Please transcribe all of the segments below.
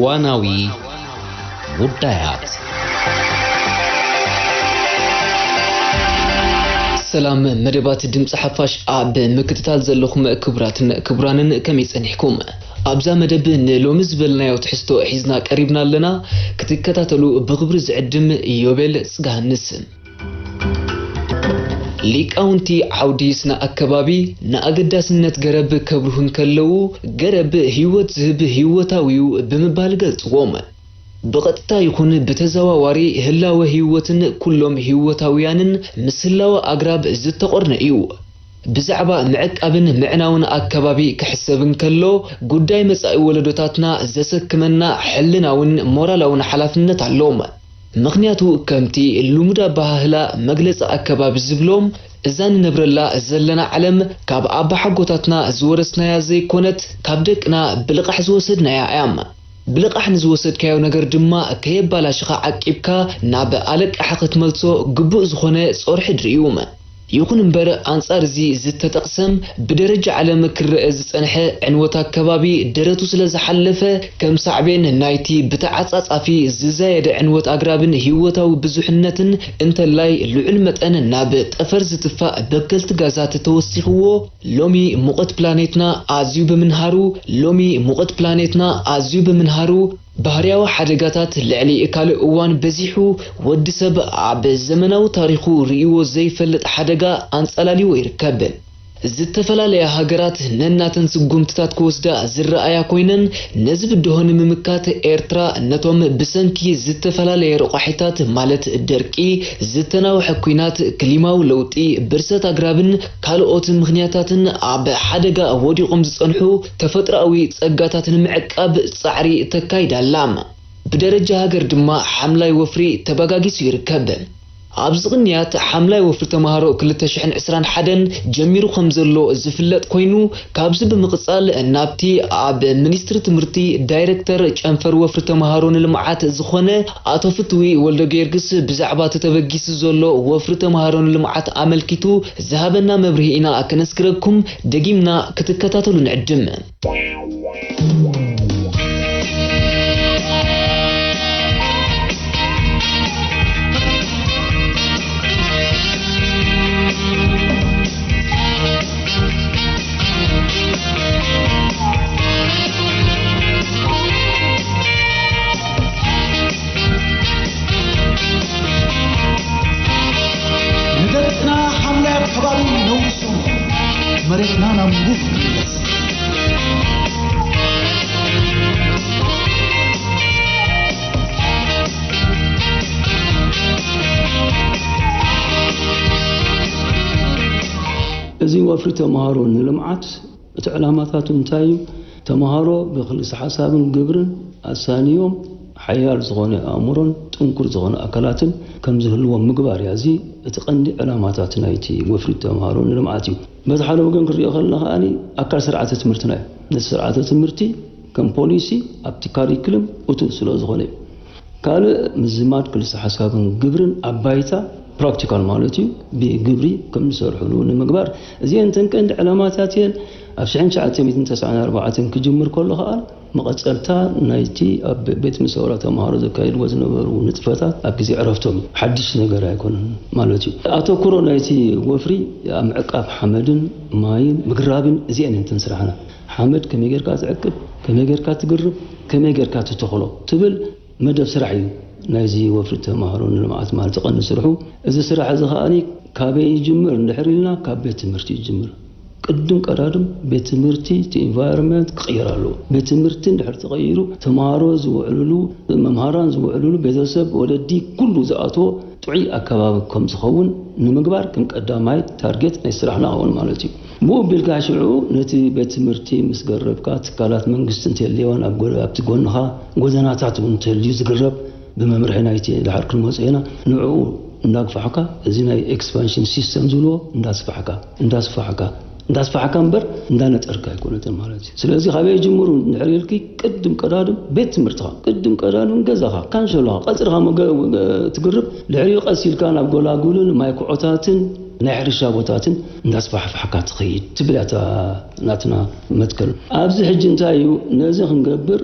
እዋናዊ ጉዳያት። ሰላም መደባት ድምፂ ሓፋሽ ኣብ ምክትታል ዘለኹም ክቡራትን ክቡራንን ከመይ ጸኒሕኩም? ኣብዛ መደብ ንሎሚ ዝበልናዮ ትሕዝቶ ሒዝና ቀሪብና ኣለና። ክትከታተሉ ብኽብሪ ዝዕድም ዮቤል ጽጋሃንስ። ሊቃውንቲ ዓውዲ ስነ ኣከባቢ ንኣገዳስነት ገረብ ከብርሁ እንከለዉ፣ ገረብ ህይወት ዝህብ ህይወታዊ እዩ ብምባል ገልጽዎም። ብቐጥታ ይኹን ብተዘዋዋሪ ህላወ ህይወትን ኩሎም ህይወታውያንን ምስ ህላወ ኣግራብ ዝተቖርነ እዩ። ብዛዕባ ምዕቃብን ምዕናውን ኣከባቢ ክሕሰብ እንከሎ፣ ጉዳይ መጻኢ ወለዶታትና ዘሰክመና ሕልናውን ሞራላውን ሓላፍነት ኣሎ። ምኽንያቱ፣ ከምቲ ልሙድ ኣበሃህላ መግለጺ ኣከባቢ ዝብሎ፣ እዛ ንነብረላ ዘለና ዓለም ካብ ኣባሓጎታትና ዝወረስናያ ዘይኮነት፣ ካብ ደቅና ብልቓሕ ዝወሰድናያ እያ። ብልቓሕ ንዝወሰድካዮ ነገር ድማ ከየባላሽኻ ዓቂብካ ናብ ኣለቃሒ ክትመልሶ ግቡእ ዝኾነ ጾር ሕድሪ እዩ። ይኹን እምበር፣ ኣንጻር እዚ ዝተጠቕሰ፣ ብደረጃ ዓለም ክረአ ዝጸንሐ ዕንወት ኣከባቢ ደረቱ ስለ ዝሓለፈ፣ ከም ሳዕቤን ናይቲ ብተዓጻጻፊ ዝዛየደ ዕንወት ኣግራብን ህይወታዊ ብዙሕነትን፣ እንተላይ ልዑል መጠን ናብ ጠፈር ዝትፋእ በከልቲ ጋዛት ተወሲኽዎ፣ ሎሚ ሙቐት ፕላኔትና ኣዝዩ ብምንሃሩ፣ ሎሚ ሙቐት ፕላኔትና ኣዝዩ ብምንሃሩ፣ ባህርያዊ ሓደጋታት ልዕሊ ካልእ እዋን በዚሑ፣ ወዲ ሰብ ኣብ ዘመናዊ ታሪኹ ርእይዎ ዘይፈልጥ ሓደጋ ኣንጸላልይዎ ይርከብ። ዝተፈላለያ ሃገራት ነናተን ስጉምትታት ክወስዳ ዝረኣያ ኮይነን፣ ነዚ ብድሆ ንምምካት ኤርትራ ነቶም ብሰንኪ ዝተፈላለየ ረቋሒታት ማለት ደርቂ፣ ዝተናውሐ ኲናት፣ ክሊማዊ ለውጢ፣ ብርሰት ኣግራብን ካልኦት ምኽንያታትን ኣብ ሓደጋ ወዲቖም ዝጸንሑ ተፈጥሮኣዊ ጸጋታት ንምዕቃብ ጻዕሪ ተካይድ ኣላ። ብደረጃ ሃገር ድማ ሓምላይ ወፍሪ ተበጋጊሱ ይርከብ። ኣብዚ ቅንያት ሓምላይ ወፍሪ ተማሃሮ ክልተ ሽሕን ዕስራን ሓደን ጀሚሩ ከም ዘሎ ዝፍለጥ ኮይኑ፣ ካብዚ ብምቕጻል ናብቲ ኣብ ሚኒስትሪ ትምህርቲ ዳይሬክተር ጨንፈር ወፍሪ ተማሃሮ ንልምዓት ዝኾነ ኣቶ ፍትዊ ወልደጊዮርጊስ ብዛዕባ እቲ ተበጊሱ ዘሎ ወፍሪ ተማሃሮ ንልምዓት ኣመልኪቱ ዝሃበና መብርሂ ኢና ክነስግረኩም፣ ደጊምና ክትከታተሉ ንዕድም። ንደቅና ሓምላይ ኣከባቢ ነውሱ፣ መሬትና ናብ ምሉእ ይምለስ። እዚ ወፍሪ ተምሃሮ ንልምዓት እቲ ዕላማታቱ እንታይ እዩ? ተምሃሮ ብክልሰ ሓሳብን ግብርን ኣሳንዮም ሓያል ዝኾነ ኣእምሮን ጥንኩር ዝኾነ ኣካላትን ከም ዝህልዎም ምግባር እያ። እዚ እቲ ቀንዲ ዕላማታት ናይቲ ወፍሪ ተምሃሮ ንልምዓት እዩ። በቲ ሓደ ወገን ክንሪኦ ከለና ከኣ ኣካል ስርዓተ ትምህርትና እዩ። ነቲ ስርዓተ ትምህርቲ ከም ፖሊሲ ኣብቲ ካሪክልም እቱ ስለ ዝኾነ እዩ። ካልእ ምዝማድ ክልሰ ሓሳብን ግብርን ኣብ ባይታ ፕራክቲካል ማለት እዩ፣ ብግብሪ ከም ዝሰርሕሉ ንምግባር። እዚአን እተን ቀንዲ ዕላማታት እየን። ኣብ ሽሕን ትሽዓተ ሚእትን ተስዓን ኣርባዕተን ክጅምር ከሎ ከኣ መቐጸልታ ናይቲ ኣብ ቤት ምሰውራ ተምሃሮ ዘካይድዎ ዝነበሩ ንጥፈታት ኣብ ግዜ ዕረፍቶም እዩ። ሓድሽ ነገር ኣይኮነን ማለት እዩ። ኣተኩሮ ናይቲ ወፍሪ ኣብ ምዕቃብ ሓመድን ማይን ምግራብን እዚአን እየን እተን ስራሕና። ሓመድ ከመይ ጌርካ ትዕቅብ፣ ከመይ ጌርካ ትግርብ፣ ከመይ ጌርካ ትተኽሎ ትብል መደብ ስራሕ እዩ ናይዚ ወፍሪ ተምሃሮ ንልምዓት ማለት ቀንዲ ስርሑ። እዚ ስራሕ እዚ ከኣ ካበይ ይጅምር እንድሕር ኢልና ካብ ቤት ትምህርቲ ይጅምር። ቅድም ቀዳድም ቤት ትምህርቲ እቲ ኢንቫይሮንመንት ክቕየር ኣለዎ። ቤት ትምህርቲ እንድሕር ተቐይሩ ተምሃሮ ዝውዕልሉ፣ መምሃራን ዝውዕልሉ፣ ቤተሰብ፣ ወለዲ ኩሉ ዝኣትዎ ጥዑይ ኣከባቢ ከም ዝኸውን ንምግባር ከም ቀዳማይ ታርጌት ናይ ስራሕና ክኸውን ማለት እዩ። ብኡ ኣቢልካ ሽዑ ነቲ ቤት ትምህርቲ ምስ ገረብካ፣ ትካላት መንግስቲ እንተልየዋን ኣብ ጎ-፣ ኣብቲ ጎንኻ ጎደናታት እውን እንተልዩ ዝግረብ ብመምርሒ ናይቲ ድሓር ክንመጽኦ ኢና። ንዕኡ እንዳግፋሕካ፣ እዚ ናይ ኤክስፓንሽን ሲስተም ዝብልዎ እንዳስፋሕካ፣ እንዳስፋሕካ፣ እንዳስፋሕካ እምበር እንዳነጠርካ ኣይኮነትን ማለት እዩ። ስለዚ ካበይ ይጅምሩ እንድሕር ኢልኪ፣ ቅድም ቀዳድም ቤት ትምህርትኻ፣ ቅድም ቀዳድም ገዛኻ፣ ካንሸሎኻ፣ ቀጽርኻ መገ-፣ ትግርብ፣ ድሕሪኡ ቀስ ኢልካ ናብ ጎላጉልን ማይ ኩዖታትን ናይ ሕርሻ ቦታትን እንዳስፋሕፋሕካ ትኸይድ ትብል እያ እታ ናትና መትከል። ኣብዚ ሕጂ እንታይ እዩ ነዚ ክንገብር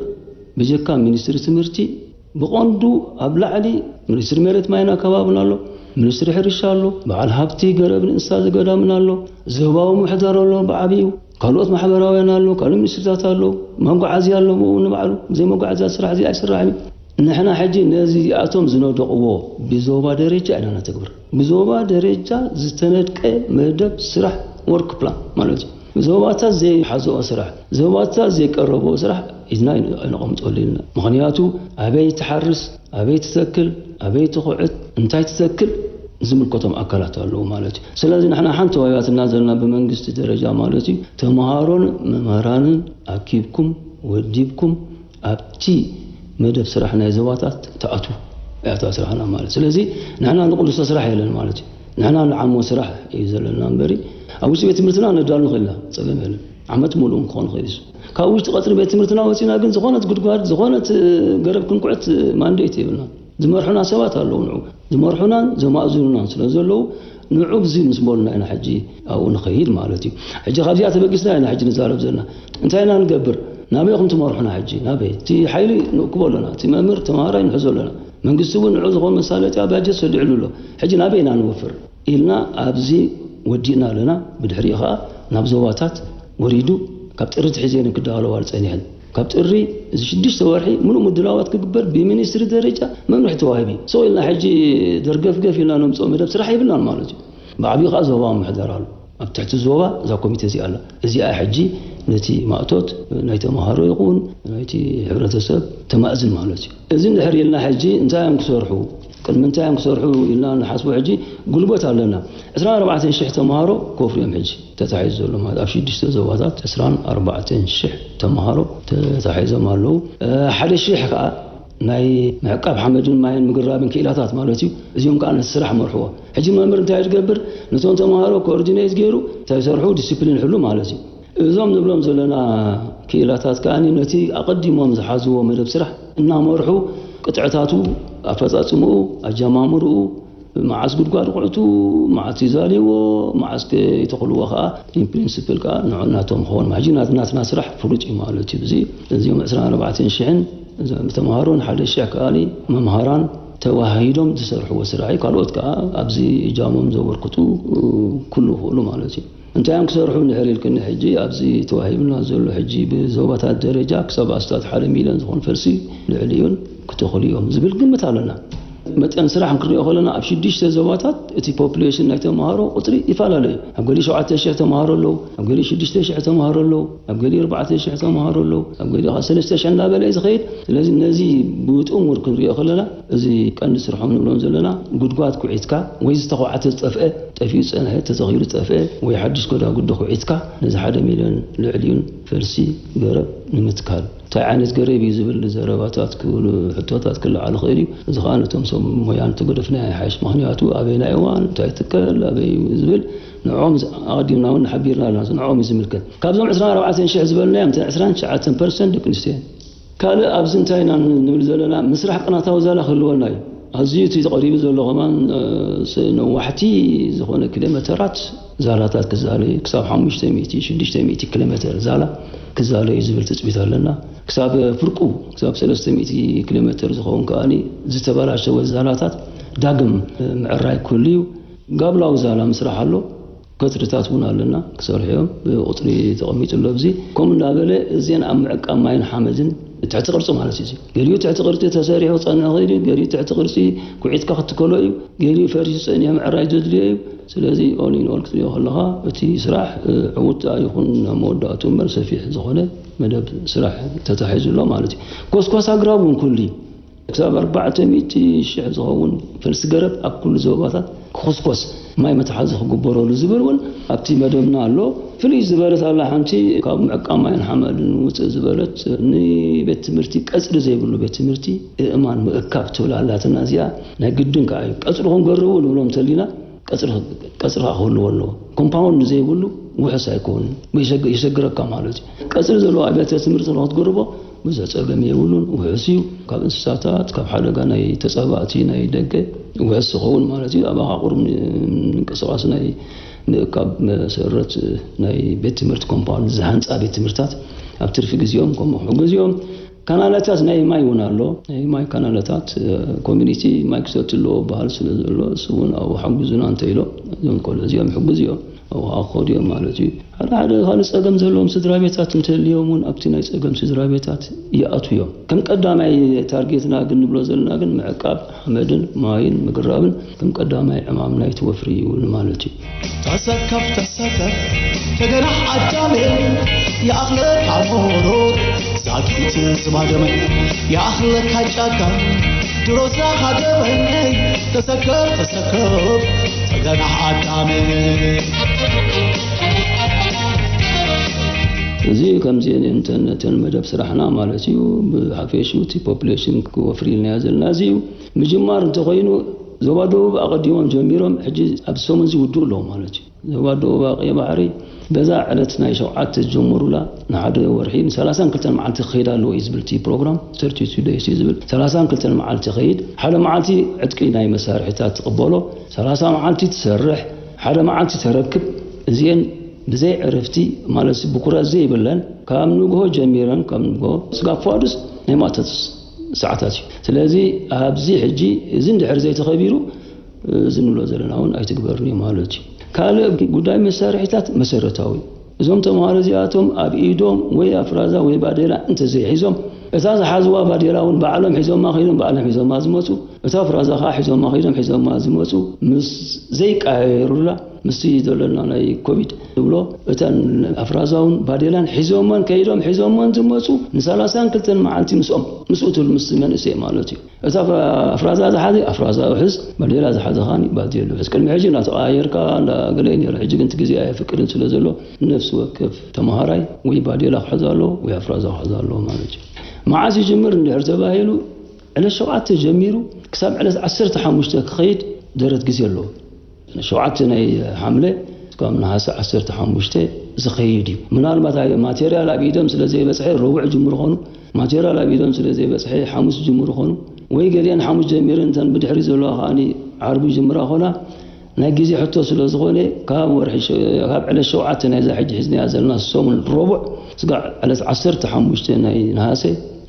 ብጀካ ሚኒስትሪ ትምህርቲ ብቐንዱ ኣብ ላዕሊ ሚኒስትሪ መሬት ማይን ኣከባብን ኣሎ፣ ሚኒስትሪ ሕርሻ ኣሎ፣ በዓል ሃብቲ ገረብን እንስሳ ዘገዳምን ኣሎ፣ ዞባዊ ምሕደራ ኣሎ ብዓብዩ፣ ካልኦት ማሕበራውያን ኣሎ፣ ካልኦት ሚኒስትሪታት ኣሎ፣ መጓዓዝያ ኣሎ። ብኡ ንባዕሉ ብዘይ መጓዓዝያ ስራሕ እዚ ኣይስራሕን እዩ። ንሕና ሕጂ ነዚኣቶም ዝነደቕዎ ብዞባ ደረጃ ኢና ነተግብር። ብዞባ ደረጃ ዝተነድቀ መደብ ስራሕ፣ ወርክ ፕላን ማለት እዩ። ዞባታት ዘይሓዝኦ ስራሕ፣ ዞባታት ዘይቀረብኦ ስራሕ ኢድና ኣይነቐምጠሉ ኢልና። ምኽንያቱ ኣበይ ትሓርስ፣ ኣበይ ትተክል፣ ኣበይ ትኹዕት፣ እንታይ ትተክል ዝምልከቶም ኣካላት ኣለዉ ማለት እዩ። ስለዚ ንሕና ሓንቲ ዋያትና ዘለና ብመንግስቲ ደረጃ ማለት እዩ፣ ተምሃሮን መምህራንን ኣኪብኩም ወዲብኩም ኣብቲ መደብ ስራሕ ናይ ዞባታት ትኣትዉ እያ እታ ስራሕና ማለት። ስለዚ ንሕና ንቕልሶ ስራሕ የለን ማለት እዩ። ንሕና ንዓሞ ስራሕ እዩ ዘለና እምበሪ ኣብ ውሽጢ ቤት ትምህርትና ነዳሉ ንኽእል ኢና፣ ጸገም የለን። ዓመት ሙሉእ ክኾን ይኽእል እዩ። ካብ ውሽጢ ቀጽሪ ቤት ትምህርትና ወጺና ግን ዝኾነት ጉድጓድ፣ ዝኾነት ገረብ ክንኩዕት ማንዴት የብልና። ዝመርሑና ሰባት ኣለዉ፣ ንዑ ዝመርሑናን ዘማእዝኑናን ስለ ዘለዉ ንዑ ብዚ ምስ በሉና ኢና ሕጂ ኣብኡ ንኸይድ ማለት እዩ። ሕጂ ካብዚኣ ተበጊስና ኢና ሕጂ ንዛረብ ዘለና። እንታይ ኢና ንገብር? ናበይ ኢኹም ትመርሑና ሕጂ? ናበይ? እቲ ሓይሊ ንእክቦ ኣለና። እቲ መምህር ተምሃራይ ንሕዞ ኣለና። መንግስቲ እውን ንዑ ዝኾን መሳለጥያ ባጀት ሰዲዕሉ ኣሎ። ሕጂ ናበይ ኢና ንወፍር? ኢልና ኣብዚ ወዲእና ኣለና። ብድሕሪኡ ኸኣ ናብ ዞባታት ወሪዱ ካብ ጥሪ ትሒዘን ክዳለዋል ጸኒሐን። ካብ ጥሪ እዚ ሽዱሽተ ወርሒ ምሉእ ምድላዋት ክግበር ብሚኒስትሪ ደረጃ መምርሒ ተዋሂቡ። ሰው ኢልና ሕጂ ደርገፍገፍ ኢልና ነምጽኦ መደብ ስራሕ የብልናን ማለት እዩ። ብዓብዩ ኸኣ ዞባዊ ምሕደራ ኣሎ። ኣብ ትሕቲ ዞባ እዛ ኮሚቴ እዚኣ ኣላ። እዚኣ ሕጂ ነቲ ማእቶት ናይ ተምሃሮ ይኹን ናይቲ ሕብረተሰብ ተማእዝን ማለት እዩ። እዚ እንድሕር ኢልና ሕጂ እንታይ እዮም ክሰርሑ፣ ቅድሚ እንታይ እዮም ክሰርሑ ኢልና ንሓስቦ። ሕጂ ጉልበት ኣለና። ዕስራን ኣርባዕተን ሽሕ ተምሃሮ ኮፍሪ እዮም ሕጂ ተታሒዙ ዘሎ ማለት ኣብ ሽዱሽተ ዞባታት ዕስራን ኣርባዕተን ሽሕ ተምሃሮ ተታሒዞም ኣለዉ። እ፣ ሓደ ሽሕ ከኣ ናይ ምዕቃብ ሓመድን ማይን ምግራብን ክኢላታት ማለት እዩ። እዚኦም ከኣ ነቲ ስራሕ መርሕዎ። ሕጂ መምህር እንታይ ዝገብር? ነቶም ተምሃሮ ኮኦርዲኔት ገይሩ እንታይ ይሰርሑ? ዲሲፕሊን ይሕሉ ማለት እዩ። እዞም ንብሎም ዘለና ክኢላታት ከኣ ነቲ ኣቐዲሞም ዝሓዝዎ መደብ ስራሕ እናመርሑ ቅጥዕታቱ፣ ኣፈጻጽምኡ፣ ኣጀማምርኡ፣ መዓስ ጉድጓድ ቁዕቱ፣ መዓስ ይዛልይዎ፣ መዓስ ከይተኽልዎ ከኣ ኢን ፕሪንስፕል ከኣ ንዑ ናቶም ክኸውን። ሕጂ ናት-፣ ናትና ስራሕ ፍሉጥ እዩ ማለት እዩ። እዚ፣ እዚኦም ዕስራን ኣርባዕተን ሽሕን እዞም ተምሃሮን ሓደ ሽሕ ከኣኒ መምሃራን ተዋሃሂዶም ዝሰርሕዎ ስራሕ እዩ። ካልኦት ከኣ ኣብዚ እጃሞም ዘበርክቱ ኩሉ ይኽእሉ ማለት እዩ። እንታይ እዮም ክሰርሑ እንድሕር ኢልክኒ፣ ሕጂ ኣብዚ ተዋሂብና ዘሎ ሕጂ ብዞባታት ደረጃ ክሳብ ኣስታት ሓደ ሚልዮን ዝኾን ፈልሲ ልዕሊኡን ክተኽሉ እዮም ዝብል ግምት ኣለና። መጠን ስራሕ ክንሪኦ ከለና ኣብ ሽዱሽተ ዞባታት እቲ ፖፑሌሽን ናይ ተምሃሮ ቁጽሪ ይፈላለ እዩ። ኣብ ገሊኡ ሸውዓተ ሽሕ ተምሃሮ ኣለዉ፣ ኣብ ገሊኡ ሽዱሽተ ሽሕ ተምሃሮ ኣለዉ፣ ኣብ ገሊኡ ኣርባዕተ ሽሕ ተምሃሮ ኣለዉ፣ ኣብ ገሊኡ ኸዓ ሰለስተ ሽሕ እናበለ እዩ ዝኸይድ። ስለዚ ነዚ ብጥሙር ክንሪኦ ከለና እዚ ቀንዲ ስርሖም ንብሎም ዘለና ጉድጓድ ኩዒትካ ወይ ዝተኹዓተ ዝጠፍአ፣ ጠፊኡ ዝጸንሐ ተተኺሉ ዝጠፍአ ወይ ሓድሽ ጎዳጉዲ ኩዒትካ ነዚ ሓደ ሚልዮን ልዕሊኡን ፈልሲ ገረብ ንምትካል። እንታይ ዓይነት ገረብ እዩ ዝብል ዘረባታት ክብሉ፣ ሕቶታት ክለዓል ይኽእል እዩ። እዚ ኸኣ ነቶም ሰብ ሞያ እንተገደፍናዮ ይሓይሽ። ምኽንያቱ ኣበየናይ እዋን እንታይ ይትከል፣ ኣበይ እዩ ዝብል ንዕኦም ዝ-፣ ኣቐዲምና እውን ሓቢርና ኣለና። ንዕኦም እዩ ዝምልከት። ካብዞም ዕስራን ኣርባዕተን ሽሕ ዝበልናዮም፣ እተን ዕስራን ትሽዓተን ፐርሰንት ደቂ ኣንስትዮ እየን። ካልእ ኣብዚ እንታይ ኢና ን-፣ ንብል ዘለና፣ ምስራሕ ቅናታዊ ዛላ ክህልወና እዩ። ኣዝዩ እቲ ቀሪቡ ዘሎ ከማን፣ እ፣ ስ-፣ ነዋሕቲ ዝኾነ ኪሎ ሜተራት ዛላታት ክዛለ እዩ። ክሳብ ሓሙሽተ ሚእቲ፣ ሽዱሽተ ሚእቲ ኪሎ ሜተር ዛላ ክዛለ እዩ ዝብል ትጽቢት ኣለና። ክሳብ ፍርቁ፣ ክሳብ ሰለስተ ሚእቲ ኪሎ ሜተር ዝኸውን ከኣኒ ዝተበላሸወ ዛላታት ዳግም፣ እ፣ ምዕራይ ክህሉ እዩ። ጋብላዊ ዛላ ምስራሕ ኣሎ። ከትርታት እውን ኣለና ክሰርሑ እዮም። ብቁጽሪ ተቐሚጡ ኣሎ። ኣብዚ ከምኡ እንዳበለ እዚአን ኣብ ምዕቃብ ማይን ሓመድን ትሕቲ ቅርጺ ማለት እዩ። እዚ ገሊኡ ትሕቲ ቅርጺ ተሰሪሑ ክጸንሕ ይኽእል እዩ። ገሊኡ ትሕቲ ቅርጺ ኩዒትካ ክትከሎ እዩ። ገሊኡ ፈሪሱ ጸኒሑ ምዕራይ ዘድልዮ እዩ። ስለዚ ኦል ኢን ኦል ክትሪኦ ከለኻ እቲ ስራሕ፣ እ፣ ዕዉት ይኹን ናብ መወዳእቱ እምበር ሰፊሕ ዝኾነ መደብ ስራሕ ተታሒዙ ኣሎ ማለት እዩ። ኮስኳስ ኣግራብ እውን ኩሉ እዩ። ክሳብ ኣርባዕተ ሚእቲ ሽሕ ዝኸውን ፈልሲ ገረብ ኣብ ኩሉ ዞባታት ክኹስኮስ፣ ማይ መትሓዚ ክግበረሉ ዝብል እውን ኣብቲ መደብና ኣሎ። ፍልይ ዝበለት ኣላ ሓንቲ፣ ካብ ምዕቃብ ማይን ሓመድን ውፅእ ዝበለት፣ ንቤት ትምህርቲ፣ ቀፅሪ ዘይብሉ ቤት ትምህርቲ እእማን ምእካብ ትብል ኣላትና። እዚኣ ናይ ግድን ከዓ እዩ። ቀፅሪ ክንገርቡ ንብሎም እንተሊና፣ ቀፅሪ፣ ቀፅሪ ከዓ ክህልዎ ኣለዎ። ኮምፓውንድ ዘይብሉ ውሑስ ኣይከውንን። የሸግ-፣ የሸግረካ ማለት እዩ። ቀፅሪ ዘለዎ ኣብያተ ትምህርቲ ንክትገርቦ ብዙሕ ፀገም የብሉን፣ ውሑስ እዩ። ካብ እንስሳታት፣ ካብ ሓደጋ ናይ ተፃባእቲ ናይ ደገ ውሑስ ዝኸውን ማለት እዩ። ኣባኻ ቁሩብ ን-፣ ምንቅስቓስ ናይ ምእካብ መሰረት ናይ ቤት ትምህርቲ ኮምፓውንድ ዝሃንፃ ቤት ትምህርታት ኣብ ትርፊ ግዜኦም ከምኡ ክሕግዙ እዮም። ካናለታት ናይ ማይ እውን ኣሎ። ናይ ማይ ካናለታት ኮሚኒቲ ማይ ክሰቱ ኣለዎ በሃል ስለ ዘሎ እሱ እውን ኣብኡ ሓጉዙና እንተ ኢሎ እዞም ቆልዑ እዚኦም ይሕጉዝ እዮም ኣብኡ ክኸዱ እዮም ማለት እዩ። ሓደ ሓደ ካልእ ጸገም ዘለዎም ስድራ ቤታት እንተልዮም እውን ኣብቲ ናይ ጸገም ስድራ ቤታት ይኣቱ እዮም። ከም ቀዳማይ ታርጌትና ግን ንብሎ ዘለና ግን ምዕቃብ ሓመድን ማይን ምግራብን ከም ቀዳማይ ዕማም ናይቲ ወፍሪ እዩ ማለት እዩ። ተሰከፍ ተሰከፍ ተገናሕ ኣዳሜ ይኣኽለካ ሞሮር ዛጊት ዝባደመ ይኣኽለካ ጫካ ድሮ ዝሃደመ ተሰከፍ ተሰከፍ ተገናሕ ኣዳሜ። እዚ ከምዚ እንተን መደብ ስራሕና ማለት እዩ። ብሓፈሽኡ እቲ ፖፕሌሽን ክወፍር ኢልናዮ ዘለና እዚ እዩ። ምጅማር እንተኾይኑ ዞባ ደቡብ ኣቐዲሞም ጀሚሮም ሕጂ ኣብ ሰሙን እዚ ውድኡ ኣለዎ ማለት እዩ። ዞባ ደቡብ ኣቕየ ባሕሪ በዛ ዕለት ናይ ሸውዓተ ዝጀመሩላ ንሓደ ወርሒ ንሰላሳን ክልተን መዓልቲ ክኸይድ ኣለዎ እዩ ዝብል እቲ ፕሮግራም። Thirty two days እዩ ዝብል። ሰላሳን ክልተን መዓልቲ ይኸይድ። ሓደ መዓልቲ ዕጥቂ ናይ መሳርሒታት ትቕበሎ፣ ሰላሳ መዓልቲ ትሰርሕ፣ ሓደ መዓልቲ ተረክብ። እዚአን ብዘይ ዕረፍቲ ማለት ብኩራት ዘይብለን ካብ ንግሆ ጀሚረን ካብ ንግሆ ስጋብ ፋዱስ ናይ ማእቶት ሰዓታት እዩ። ስለዚ ኣብዚ ሕጂ እዚ እንድሕር ዘይተኸቢሩ እዚ ንብሎ ዘለና እውን ኣይትግበርን እዩ ማለት እዩ። ካልእ ጉዳይ መሳርሒታት መሰረታዊ። እዞም ተምሃሮ እዚኣቶም ኣብ ኢዶም ወይ ኣፍራዛ ወይ ባዴላ እንተዘይሒዞም እታ ዝሓዝዋ ባዴላ እውን ባዕሎም ሒዞማ ከይዶም ባዕሎም ሒዞማ ዝመፁ እታ ኣፍራዛ ከዓ ሒዞማ ከይዶም ሒዞማ ዝመፁ ምስ ዘይቀያየሩላ ምስቲ ዘለና ናይ ኮቪድ ንብሎ እተን ኣፍራዛውን ባዴላን ሒዞመን ከይዶም ሒዞመን ዝመፁ ንሰላሳን ክልተን መዓልቲ ምስኦም ምስኡ ትብል ምስ መንእሰይ ማለት እዩ። እታ ኣፍራዛ ዝሓዘ ኣፍራዛ ውሕዝ፣ ባዴላ ዝሓዘ ኻኒ ባዴሉ ውሕዝ። ቅድሚ ሕጂ እናተቐያየርካ እንዳገለ ነይሩ። ሕጂ ግን እቲ ግዜ ኣየፍቅድን ስለ ዘሎ ነፍሲ ወከፍ ተምሃራይ ወይ ባዴላ ክሕዝ ኣለዎ ወይ ኣፍራዛ ክሕዝ ኣለዎ ማለት እዩ። መዓስ ይጅምር እንድሕር ተባሂሉ ዕለት ሸውዓተ ጀሚሩ ክሳብ ዕለት ዓሰርተ ሓሙሽተ ክኸይድ ደረት ግዜ ኣለዎ። ሸውዓተ ናይ ሓምለ ካብ ነሃሰ ዓሰርተ ሓሙሽተ ዝኸይድ እዩ። ምናልባት ኣይ- ማቴሪያል ኣብ ኢዶም ስለ ዘይበፅሐ ረቡዕ ጅምሩ ኾኑ፣ ማቴሪያል ኣብ ኢዶም ስለ ዘይበፅሐ ሓሙስ ጅምሩ ኾኑ፣ ወይ ገሊአን ሓሙስ ጀሚረን እተን ብድሕሪ ዘለዋ ከዓኒ ዓርቢ ጅምራ ኾና ናይ ግዜ ሕቶ ስለ ዝኾነ ካብ ወርሒ ሸ- ካብ ዕለት ሸውዓተ ናይዛ ሕጂ ሒዝናያ ዘለና ሰሙን ረቡዕ ስጋዕ ዕለት ዓሰርተ ሓሙሽተ ናይ ነሃሰ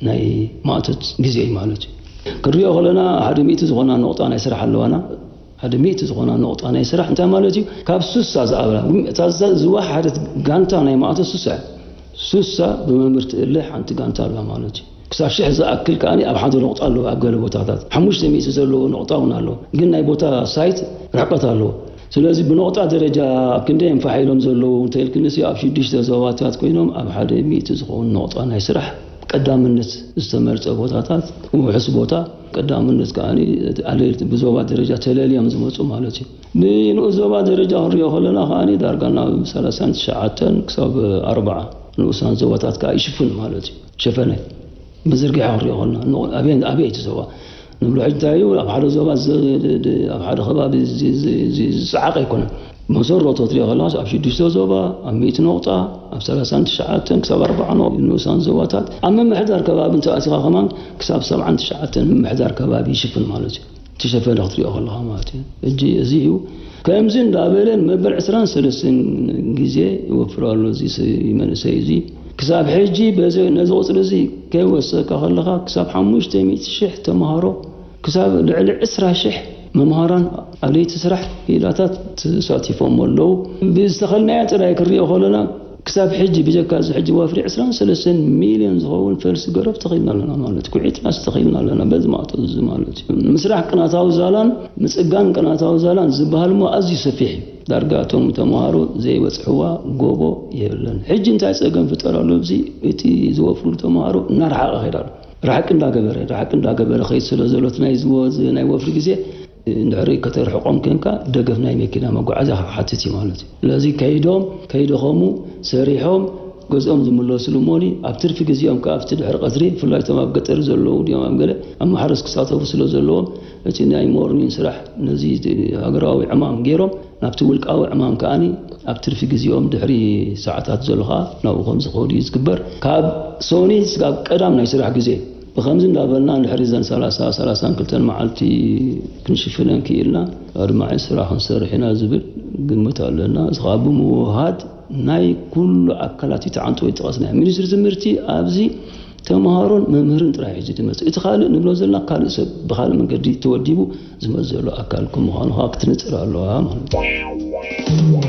ናይ ማእቶት ግዜ እዩ ማለት እዩ። ክንሪኦ ከለና ሓደ ሚእቲ ዝኾና ነቑጣ ናይ ስራሕ ኣለዋና። ሓደ ሚእቲ ዝኾና ነቑጣ ናይ ስራሕ እንታይ ማለት እዩ? ካብ ሱሳ ዝኣበላ እታ ዝወሓደት ጋንታ ናይ ማእቶ ሱሳ እያ። ሱሳ ብመምህር ትእለ ሓንቲ ጋንታ ኣላ ማለት እዩ። ክሳብ ሽሕ ዝኣክል ከኣ ኣብ ሓደ ነቑጣ ኣለዎ። ኣብ ገለ ቦታታት ሓሙሽተ ሚእቲ ዘለዎ ነቑጣ እውን ኣለዎ። ግን ናይ ቦታ ሳይት ርሕቀት ኣለዎ። ስለዚ ብነቑጣ ደረጃ ኣብ ክንደይ እዮም ፋሕ ኢሎም ዘለዉ እንተኢልክንሲ ኣብ ሽዱሽተ ዞባታት ኮይኖም ኣብ ሓደ ሚእቲ ዝኸውን ነቑጣ ናይ ስራሕ ቀዳምነት ዝተመርጸ ቦታታት ውሑስ ቦታ ቀዳምነት ከኣ ኣለይቲ ብዞባ ደረጃ ተለልዮም ዝመፁ ማለት እዩ። ብንኡስ ዞባ ደረጃ ክንሪኦ ከለና ከኣ ዳርጋ ናብ ሰላሳን ትሽዓተን ክሳብ ኣርባዓ ንኡሳን ዞባታት ከኣ ይሽፍን ማለት እዩ። ሸፈነ ብዝርግሐ ክንሪኦ ከለና ንቑ- ኣበይ ኣበይ እቲ ዞባ ንብሎ ሕጂ እንታይ እዩ ኣብ ሓደ ዞባ ዝ- ድ- ድ- ኣብ ሓደ ከባቢ ዝ- ዝ- ዝ- ዝፀዓቐ ኣይኮነን። መሰረቱ ትሪኦ ከለካ ኣብ ሽዱሽተ ዞባ ኣብ ሚእቲ ነቑጣ ኣብ ሰላሳን ትሽዓተን ክሳብ ኣርባዓ ንኡሳን ዞባታት ኣብ ምምሕዳር ከባቢ እንተኣቲኻ ከማን ክሳብ ሰብዓን ትሽዓተን ምምሕዳር ከባቢ ይሽፍን ማለት እዩ። ትሸፈነ ክትሪኦ ከለኻ ማለት እዩ። ሕጂ እዚ እዩ ከምዚ እንዳበለ ንመበል ዕስራን ሰለስተን ግዜ ይወፍር ኣሎ እዚ ስ- መንእሰይ እዚ ክሳብ ሕጂ በዚ ነዚ ቁፅሪ እዚ ከይወሰካ ከለኻ ክሳብ ሓሙሽተ ሚእቲ ሽሕ ተምሃሮ ክሳብ ልዕሊ ዕስራ ሽሕ መምሃራን ኣብ ለይቲ ስራሕ ክኢላታት ተሳቲፎም ኣለዉ። ብዝተኸልናዮ ጥራይ ክንሪኦ ከለና ክሳብ ሕጂ ብጀካ እዚ ሕጂ ወፍሪ ዕስራን ሰለስተን ሚልዮን ዝኸውን ፈልሲ ገረብ ተኺልና ኣለና ማለት ኩዒትና ተኺልና ኣለና በዚ ማእቶ እዚ ማለት እዩ። ምስራሕ ቅናታዊ ዛላን ምፅጋን ቅናታዊ ዛላን ዝበሃል እሞ ኣዝዩ ሰፊሕ እዩ። ዳርጋ እቶም ተምሃሮ ዘይበፅሕዋ ጎቦ የብለን። ሕጂ እንታይ ፀገም ፍጠር ኣሎ እዚ እቲ ዝወፍሩ ተምሃሮ እናረሓቐ ከይድ ኣሎ። ራሕቂ እንዳገበረ ራሕቂ እንዳገበረ ከይድ ስለ ዘሎ እቲ ናይ ዝወ- ናይ ወፍሪ ግዜ እንድሕሪ ከተርሕቆም ኮንካ ደገፍ ናይ መኪና መጓዓዝያ ክትሓትት እዩ ማለት እዩ። ስለዚ ከይዶም ከይደኸሙ ሰሪሖም ገዝኦም ዝምለስሉ እሞኒ ኣብ ትርፊ ግዜኦም ከዓ ኣብቲ ድሕሪ ቀትሪ ብፍላይ እቶም ኣብ ገጠር ዘለዉ ድዮም ኣብ ገለ ኣብ ማሕረስ ክሳተፉ ስለ ዘለዎም እቲ ናይ ሞርኒን ስራሕ ነዚ ሃገራዊ ዕማም ገይሮም ናብቲ ውልቃዊ ዕማም ከዓኒ ኣብ ትርፊ ግዜኦም ድሕሪ ሰዓታት ዘሎ ከዓ ናብኡ ከም ዝኸዱ እዩ ዝግበር። ካብ ሶኒ ስጋብ ቀዳም ናይ ስራሕ ግዜ ብኸምዚ እንዳበልና እንድሕሪ ዘን ሰላሳ ሰላሳን ክልተን መዓልቲ ክንሽፍነን ክኢልና ኣድማዒ ስራሕ ክንሰርሕ ኢና ዝብል ግምት ኣለና። እዚ ከዓ ብምውሃድ ናይ ኩሉ ኣካላት እዩ ተዓንቶ ይጠቐስና። ሚኒስትሪ ትምህርቲ ኣብዚ ተምሃሮን መምህርን ጥራይ እዩ ዝመጽእ። እቲ ካልእ ንብሎ ዘለና ካልእ ሰብ ብኻልእ መንገዲ ተወዲቡ ዝመጽእ ዘሎ ኣካል ከም ምዃኑ ከዓ ክትንጽር ኣለዋ ማለት እዩ።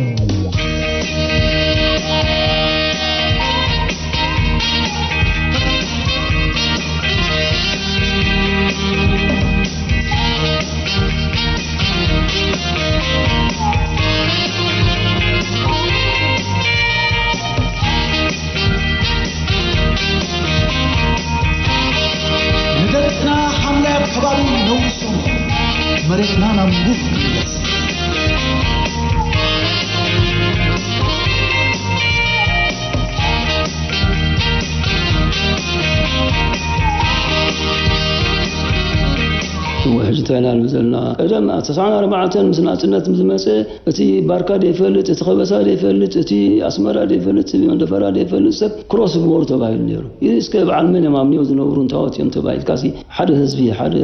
ንደቅና ሓምላይ ኣብ ከባቢ ነውሶም መሬትና ናብ ሙፍ ይመለስ። ሕጂ እንታይ ኢና ንብል ዘለና? ቀደም ተስዓን ኣርባዕተን ምስ ናጽነት ምስ መጸ እቲ ባርካ ደይፈልጥ፣ እቲ ከበሳ ደይፈልጥ፣ እቲ ኣስመራ ደይፈልጥ፣ እቲ መንደፈራ ደይፈልጥ ሰብ ክሮስ ግበሩ ተባሂሉ ነይሩ። እስከ በዓል መን እዮም ኣብንዮ ዝነብሩ እንታወት እዮም ተባሂልካሲ ሓደ ህዝቢ ሓደ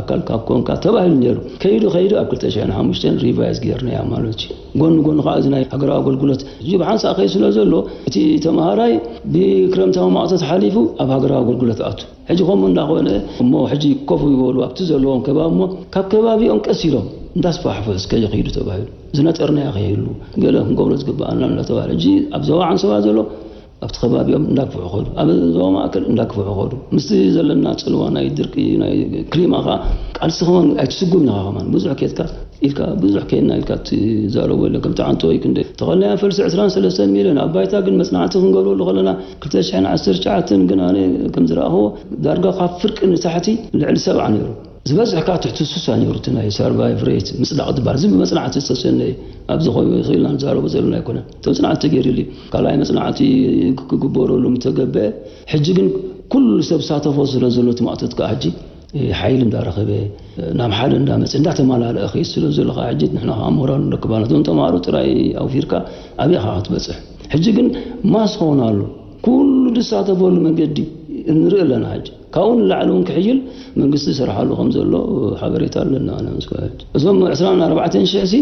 ኣካል ካብ ኮንካ ተባሂሉ ነይሩ። ከይዱ ከይዱ ኣብ ክልተ ሽሕን ሓሙሽተን ሪቫይዝ ጌርናያ ማለት እዩ። ጎኒ ጎኒ ከዓ እዚ ናይ ሃገራዊ ኣገልግሎት እዚ ብሓንሳእ ከይ ስለ ዘሎ እቲ ተምሃራይ ብክረምታዊ ማእቶት ሓሊፉ ኣብ ሃገራዊ ኣገልግሎት ኣቱ ሕጂ ከምኡ እንዳኾነ እሞ ሕጂ ኮፍ ይበሉ ኣብቲ ዘለዎም ከባቢ እሞ ካብ ከባቢኦም ቀስ ኢሎም እንዳስፋሕፍሑ እስከ ይኸይዱ ተባሂሉ ዝነጠርናዮ ከይህሉ ገለ ክንገብሮ ዝግበኣና እንዳተባለ ሕጂ ኣብ ዞባ ዓንሰባ ዘሎ ኣብቲ ከባቢኦም እንዳግፍሑ ኸዱ ኣብ ዞባ ማእከል እንዳግፍሑ ኸዱ ምስቲ ዘለና ፅልዋ ናይ ድርቂ ናይ ክሊማ ከዓ ቃልሲ ከማን ኣይትስጉም ኢኻ ከማን ብዙሕ ኬትካ ኢልካ ብዙሕ ኬና ኢልካ ትዛረቦ የለ ከምቲ ዓንቶ ወይ ክንደ ተኸልናያ ፈልሲ ዕስራን ሰለስተን ሚልዮን ኣብ ባይታ ግን መፅናዕቲ ክንገብረሉ ከለና ክልተ ሽሕን ዓሰርተ ትሽዓተን ግን ኣነ ከም ዝረኣኽዎ ዳርጋ ካብ ፍርቂ ንታሕቲ ልዕሊ ሰብዓ ነይሩ ዝበዝሕ ከዓ ትሕቲ ስሳ ነይሩ እቲ ናይ ሰርቫይቭ ሬት ምፅዳቕ ዝበሃል እዚ ብመፅናዕቲ ዝተሰነየ ኣብዚ ኮይኑ ይኽእልና ንዛረቦ ዘለና ኣይኮነን ተመፅናዕቲ ተገይሩሉ ካልኣይ መፅናዕቲ ክግበረሉ ምተገበአ ሕጂ ግን ኩሉ ሰብ ዝሳተፎ ስለ ዘሎ እቲ ማእቶት ከዓ ሕጂ ሓይሊ እንዳረኸበ ናብ ሓደ እንዳመፀ እንዳተመላለአ ከይድ ስለ ዘሎ ከዓ ሕጂ ንሕና ከዓ ሞራል ንረክብ ኣለና። እቶም ተምሃሮ ጥራይ ኣውፊርካ ኣበይ ኢኻ ክትበፅሕ? ሕጂ ግን ማስ ክኸውን ኣሎ። ኩሉ ዝሳተፈሉ መንገዲ ንርኢ ኣለና። ሕጂ ካብኡ ንላዕሊ እውን ክሕይል መንግስቲ ይሰርሓሉ ከም ዘሎ ሓበሬታ ኣለና። ኣነ ምስ እዞም ዕስራን ኣርባዕተን ሽሕ ሲ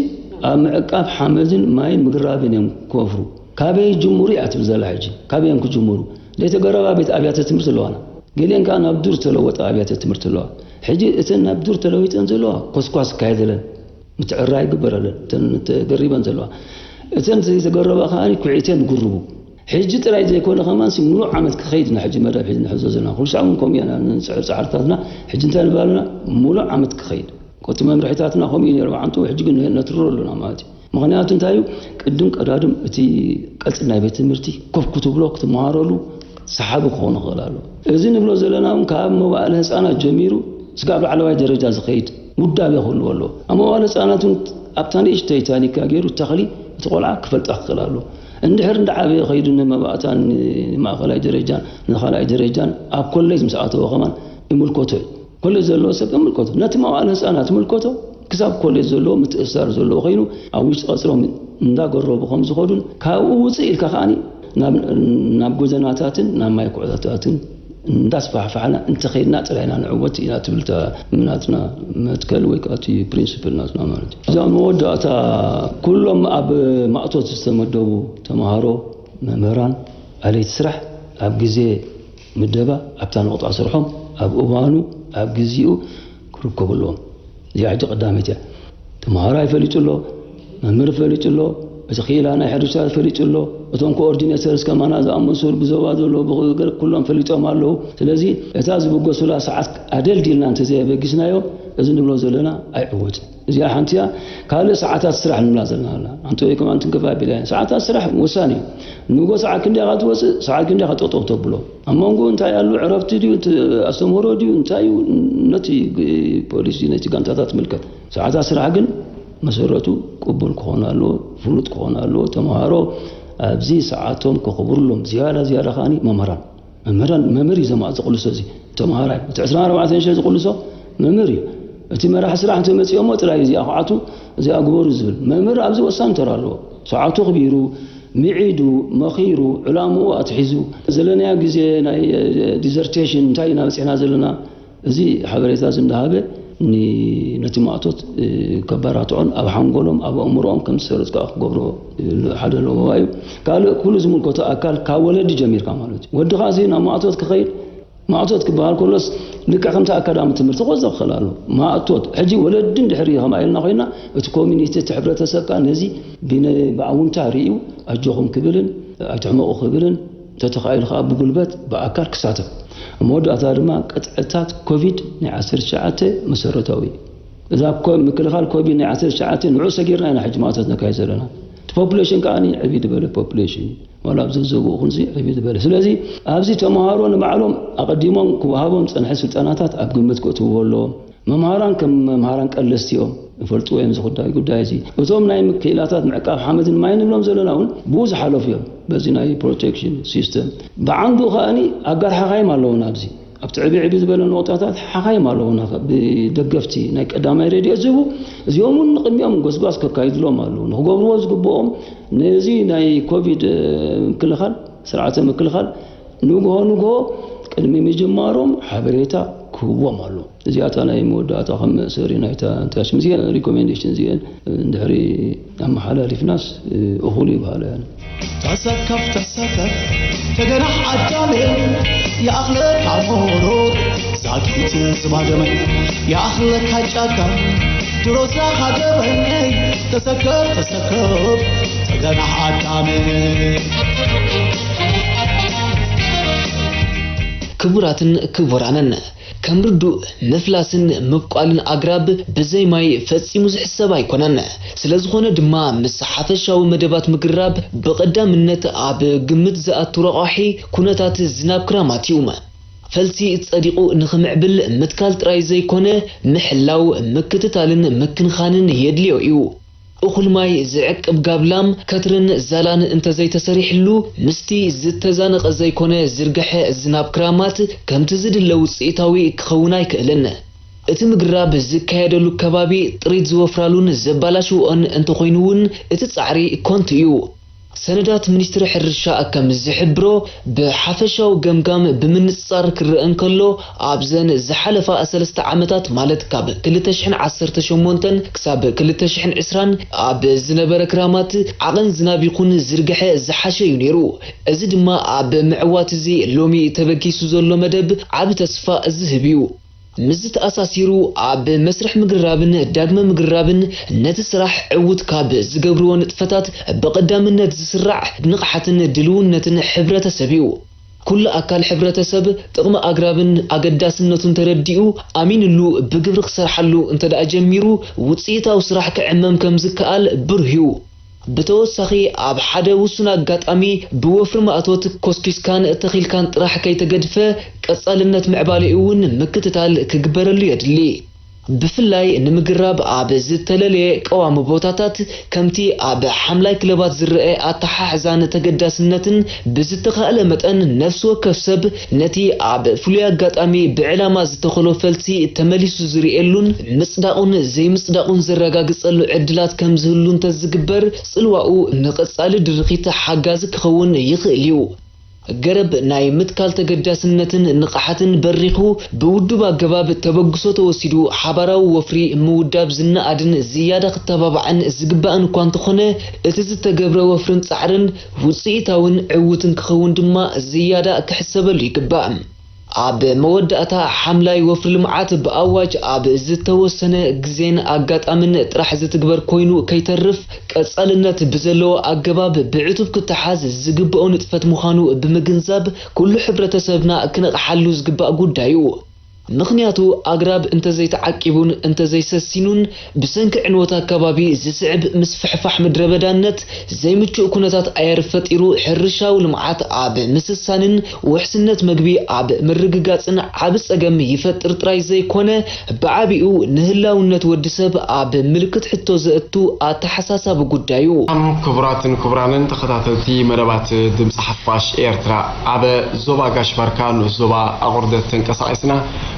ኣብ ምዕቃብ ሓመድን ማይን ምግራብን እዮም ክወፍሩ። ካበይ ይጅምሩ እያ ትብል ዘላ ሕጂ? ካበይ እዮም ክጅምሩ? ዘይተገረባቤት ኣብያተ ትምህርቲ ኣለዋና። ገሊአን ከኣ ናብ ዱር ተለወጣ ኣብያተ ትምህርቲ ኣለዋ። ሕጂ እተን ናብ ዱር ተለዊጠን ዘለዋ ኮስኳስ ይካየደለን፣ ምትዕርራይ ይግበረለን፣ እተን ተገሪበን ዘለዋ። እተን ዘይተገረባ ከኣ ኩዒተን ይጉርቡ። ሕጂ ጥራይ ዘይኮነ ከማን ሲ ሙሉእ ዓመት ክኸይድ ኢና ሕጂ መደብ ሒዝና ንሕዞ ዘለና። ኩሉ ሳዕ እውን ከምኡ ኢና ንጽዕር ጻዕርታትና። ሕጂ እንታይ ንብል ኣለና? ሙሉእ ዓመት ክኸይድ። እቲ መምርሒታትና ከምኡ እዩ ነይሩ ብዓንቱ፣ ሕጂ ግን ነትርሮ ኣለና ማለት እዩ። ምኽንያቱ እንታይ እዩ? ቅድም ቀዳድም እቲ ቀጽሪ ናይ ቤት ትምህርቲ ኮፍ ክትብሎ ክትመሃረሉ ሰሓቢ ክኸውን ይኽእል ኣሎ። እዚ ንብሎ ዘለና እውን ካብ መዋእለ ህፃናት ጀሚሩ እስካብ ላዕለዋይ ደረጃ ዝኸይድ ውዳቤ ክህልዎ ኣለዎ። ኣብ መዋእለ ህፃናት እውን ኣብታ ንእሽተይ ታኒካ ገይሩ ተኽሊ እቲ ቆልዓ ክፈልጣ ክኽእል ኣለዎ። እንድሕር እንዳዓበየ ከይዱ ንመባእታን ንማእኸላይ ደረጃን ንኻልኣይ ደረጃን ኣብ ኮሌጅ ምስ ኣተወ ከማን ይምልከቶ እዩ። ኮሌጅ ዘለዎ ሰብ ይምልከቶ። ነቲ መዋእለ ህፃናት ይምልከቶ። ክሳብ ኮሌጅ ዘለዎ ምትእስሳር ዘለዎ ኮይኑ ኣብ ውሽጢ ቀፅሮም እንዳገረቡ ከም ዝኸዱን ካብኡ ውፅእ ኢልካ ከዓኒ ናብ ጎደናታትን ናብ ማይ ኩዕታታትን እንዳስፋሕፋሕና እንተኸይድና ጥራይና ንዕወት ኢና ትብል እታ ናትና መትከል ወይ ከዓ እቲ ፕሪንስፕል ናትና ማለት እዩ። እዛ መወዳእታ ኩሎም ኣብ ማእቶት ዝተመደቡ ተምሃሮ፣ መምህራን፣ ኣለይቲ ስራሕ ኣብ ግዜ ምደባ ኣብታ ነቑጣ ስርሖም ኣብ እዋኑ ኣብ ግዚኡ ክርከቡ ኣለዎም። እዚኣ ሕጂ ቀዳመይቲ እያ። ተምሃራይ ፈሊጡ ኣሎ፣ መምህር ፈሊጡ ኣሎ፣ እቲ ክኢላ ናይ ሕርሻ ፈሊጡ ኣሎ፣ እቶም ኮኦርዲኔተርስ ከማና ዝኣመሰሉ ብዞባ ዘሎ ብገለ ኩሎም ፈሊጦም ኣለዉ። ስለዚ እታ ዝብገሱላ ሰዓት ኣደልዲልና እንተዘየበጊስናዮ እዚ ንብሎ ዘለና ኣይዕወትን። እዚኣ ሓንቲ እያ። ካልእ ሰዓታት ስራሕ ንብላ ዘለና ኣላ። ኣንተ ወይ ከማን ትንከፍ ኣቢላ እያ። ሰዓታት ስራሕ ወሳኒ እዩ። ንጎ ሰዓት ክንደይ ኢኻ ትወፅእ፣ ሰዓት ክንደይ ኢኻ ጠጠው ተብሎ። ኣብ መንጎ እንታይ ኣሎ፣ ዕረፍቲ ድዩ፣ እቲ ኣስተምህሮ ድዩ፣ እንታይ እዩ፣ ነቲ ፖሊሲ፣ ነቲ ጋንታታት ትምልከት። ሰዓታት ስራሕ ግን መሰረቱ ቅቡል ክኾን ኣለዎ፣ ፍሉጥ ክኾን ኣለዎ። ተምሃሮ ኣብዚ ሰዓቶም ከኽብሩሎም፣ ዝያዳ ዝያዳ ከዓኒ መምህራን መምህራን መምህር እዩ ዘማእ ዝቕልሶ እዚ ተምሃራይ እቲ ዕስራን ኣርባዕተን ሽሕ ዝቕልሶ መምህር እዩ። እቲ መራሒ ስራሕ እንተመፂኦሞ ጥራይ እዚኣ ክዓቱ እዚኣ ግበሩ ዝብል መምህር ኣብዚ ወሳኒ ተራ ኣለዎ። ሰዓቱ ኣኽቢሩ፣ ምዒዱ፣ መኺሩ፣ ዕላምኡ ኣትሒዙ ዘለናዮ ግዜ ናይ ዲዘርቴሽን እንታይ ኢና በፂሕና ዘለና እዚ ሓበሬታ እዚ እንዳሃበ ነቲ ማእቶት ከበራትዖን ኣብ ሓንጎሎም ኣብ ኣእምሮኦም ከም ዝሰርፅ ከዓ ክገብሮ ሓደ ለበዋ እዩ። ካልእ ኩሉ ዝምልከቶ ኣካል ካብ ወለዲ ጀሚርካ ማለት እዩ። ወድኻ እዚ ናብ ማእቶት ክኸይድ ማእቶት ክበሃል ከሎስ ልክዕ ከምቲ ኣካዳሚ ትምህርቲ ክወስዶ ክኽእል ኣሎ። ማእቶት ሕጂ ወለዲ እንድሕር ከምኣ ኢልና ኮይና፣ እቲ ኮሚኒቲ፣ እቲ ሕብረተሰብ ከኣ ነዚ ብነ-፣ ብኣውንታ ርእዩ ኣጆኹም ክብልን ኣይትሕመቑ ክብልን፣ እንተተኻኢሉ ከኣ ብጉልበት ብኣካል ክሳተፍ። ኣብ መወዳእታ ድማ ቅጥዕታት ኮቪድ ናይ ዓሰርተ ትሽዓተ መሰረታዊ እዩ። እዛ ኮ-፣ ምክልኻል ኮቪድ ናይ ዓሰርተ ትሽዓተ ንዑ ሰጊርና ኢና ሕጂ ማእቶት ነካይድ ዘለና። እቲ ፖፑሌሽን ከኣ ዕብይ ዝበለ ፖፑሌሽን እዩ። ዋላ ኣብዚ ዞባኡ ይኹን እዚ ዕብይ ዝበለ። ስለዚ ኣብዚ ተምሃሮ ንባዕሎም ኣቐዲሞም ክወሃቦም ዝጸንሐ ስልጠናታት ኣብ ግምት ክእትውዎ ኣለዎም። መምሃራን ከም መምሃራን ቀለስቲ እዮም፣ ይፈልጥዎ እዮም እዚ ጉዳይ፣ ጉዳይ እዚ። እቶም ናይ ክኢላታት ምዕቃብ ሓመድን ማይን ንብሎም ዘለና እውን ብኡ ዝሓለፉ እዮም። በዚ ናይ ፕሮቴክሽን ሲስተም ብዓንዱ ከኣኒ ኣጋር ሓኻይም ኣለዉና ኣብዚ። ኣብቲ ዕብይ ዕብይ ዝበለ ነቑጣታት ሓኻይም ኣለዉና፣ ብደገፍቲ ናይ ቀዳማይ ረድኤት ዝህቡ፣ እዚኦም እውን ንቕድሚኦም ጎስጓስ ከካይድሎም ኣለዉ። ንክገብርዎ ዝግብኦም ነዚ ናይ ኮቪድ ምክልኻል፣ ስርዓተ ምክልኻል ንግሆ ንግሆ ቅድሚ ምጅማሮም ሓበሬታ ክህቦም ኣሎ። እዚኣታ ናይ መወዳእታ ከም መእሰሪ ናይታ ታሽም እዚአን ሪኮሜንዴሽን እዚአን እንድሕሪ ኣመሓላሊፍናስ እኹል ይበሃላ እየን። ተሰከፍ ተሰከፍ ተገናሕ ኣዳሜ፣ ይኣኽለካ ሞሮር ዛጊት ዝባደመ፣ ይኣኽለካ ጫካ ድሮ ዝሃደመ። ተሰከፍ ተሰከፍ ተገናሕ ኣዳሜ። ክቡራትን ክቡራንን፣ ከም ርዱእ ምፍላስን ምብቋልን ኣግራብ ብዘይ ማይ ፈጺሙ ዝሕሰብ ኣይኮነን። ስለዝኾነ ድማ ምስ ሓፈሻዊ መደባት ምግራብ ብቐዳምነት ኣብ ግምት ዝኣቱ ረቋሒ ኩነታት ዝናብ ክራማት እዩ። ፈልሲ ጸዲቑ ንኽምዕብል ምትካል ጥራይ ዘይኮነ ምሕላው፣ ምክትታልን ምክንኻንን የድልዮ እዩ። እኹል ማይ ዝዕቅብ ጋብላም፣ ከትርን ዛላን እንተዘይተሰሪሕሉ፣ ምስቲ ዝተዛነቐ ዘይኮነ ዝርግሐ ዝናብ ክራማት ከምቲ ዝድለ ውፅኢታዊ ክኸውን ኣይክእልን። እቲ ምግራብ ዝካየደሉ ከባቢ ጥሪት ዝወፍራሉን ዘባላሽውኦን እንተኾይኑ እውን እቲ ጻዕሪ ኮንቱ እዩ። ሰነዳት ሚኒስትሪ ሕርሻ ከም ዝሕብሮ፣ ብሓፈሻዊ ገምጋም ብምንጽጻር ክረአ እንከሎ፣ ኣብዘን ዝሓለፋ ሰለስተ ዓመታት፣ ማለት ካብ ክልተ ሽሕን ዓሰርተ ሸሞንተን ክሳብ ክልተ ሽሕን ዕስራን ኣብ ዝነበረ ክራማት፣ ዓቐን ዝናብ ይኹን ዝርግሐ ዝሓሸ እዩ ነይሩ። እዚ ድማ ኣብ ምዕዋት እዚ ሎሚ ተበጊሱ ዘሎ መደብ ዓቢ ተስፋ ዝህብ እዩ። ምስዚ ተኣሳሲሩ፣ ኣብ መስርሕ ምግራብን ዳግመ ምግራብን ነቲ ስራሕ ዕዉት ካብ ዝገብርዎ ንጥፈታት ብቐዳምነት ዝስራዕ ንቕሓትን ድልውነትን ሕብረተሰብ እዩ። ኩሉ ኣካል ሕብረተሰብ ጥቕሚ ኣግራብን ኣገዳስነቱን ተረዲኡ ኣሚንሉ ብግብሪ ክሰርሓሉ እንተደኣ ጀሚሩ ውፅኢታዊ ስራሕ ክዕመም ከም ዝከኣል ብሩህ እዩ። ብተወሳኺ ኣብ ሓደ ውሱን ኣጋጣሚ ብወፍሪ ማእቶት ኮስኪስካን ተኺልካን ጥራሕ ከይተገድፈ ቀፃልነት ምዕባሌኡ እውን ምክትታል ክግበረሉ የድሊ። ብፍላይ ንምግራብ ኣብ ዝተለለየ ቀዋሚ ቦታታት ከምቲ ኣብ ሓምላይ ክለባት ዝረአ ኣተሓሕዛን ተገዳስነትን ብዝተኻእለ መጠን ነፍሲ ወከፍ ሰብ ነቲ ኣብ ፍሉይ ኣጋጣሚ ብዕላማ ዝተኸሎ ፈልሲ ተመሊሱ ዝርእየሉን ምጽዳቑን ዘይምጽዳቑን ዘረጋግጸሉ ዕድላት ከም ዝህሉ እንተዝግበር ጽልዋኡ ንቐጻሊ ድርኺት ሓጋዚ ክኸውን ይኽእል እዩ። ገረብ ናይ ምትካል ተገዳስነትን ንቕሓትን በሪኹ ብውዱብ ኣገባብ ተበግሶ ተወሲዱ ሓባራዊ ወፍሪ ምውዳብ ዝነኣድን ዝያዳ ክተባባዕን ዝግባእን እኳ እንተኾነ እቲ ዝተገብረ ወፍርን ጻዕርን ውፅኢታውን ዕውትን ክኸውን ድማ ዝያዳ ክሕሰበሉ ይግባእ። ኣብ መወዳእታ ሓምላይ ወፍሪ ልምዓት ብኣዋጅ ኣብ ዝተወሰነ ግዜን ኣጋጣምን ጥራሕ ዝትግበር ኮይኑ ከይተርፍ ቀፃልነት ብዘለዎ ኣገባብ ብዕቱብ ክተሓዝ ዝግብኦ ንጥፈት ምዃኑ ብምግንዛብ ኩሉ ሕብረተሰብና ክነቕሓሉ ዝግባእ ጉዳይ እዩ። ምኽንያቱ ኣግራብ እንተዘይተዓቂቡን እንተዘይሰሲኑን ብሰንኪ ዕንወት ኣከባቢ ዝስዕብ ምስፍሕፋሕ ምድረ በዳነት ዘይምቹእ ኩነታት ኣየር ፈጢሩ ሕርሻዊ ልምዓት ኣብ ምስሳንን ውሕስነት መግቢ ኣብ ምርግጋፅን ዓቢ ፀገም ይፈጥር ጥራይ ዘይኮነ ብዓቢኡ ንህላውነት ወዲ ሰብ ኣብ ምልክት ሕቶ ዘእቱ ኣተሓሳሳቢ ጉዳይ እዩ። ክቡራትን ክቡራንን ተኸታተልቲ መደባት ድምፂ ሓፋሽ ኤርትራ፣ ኣብ ዞባ ጋሽ ባርካ ንኡስ ዞባ ኣቑርደት ተንቀሳቒስና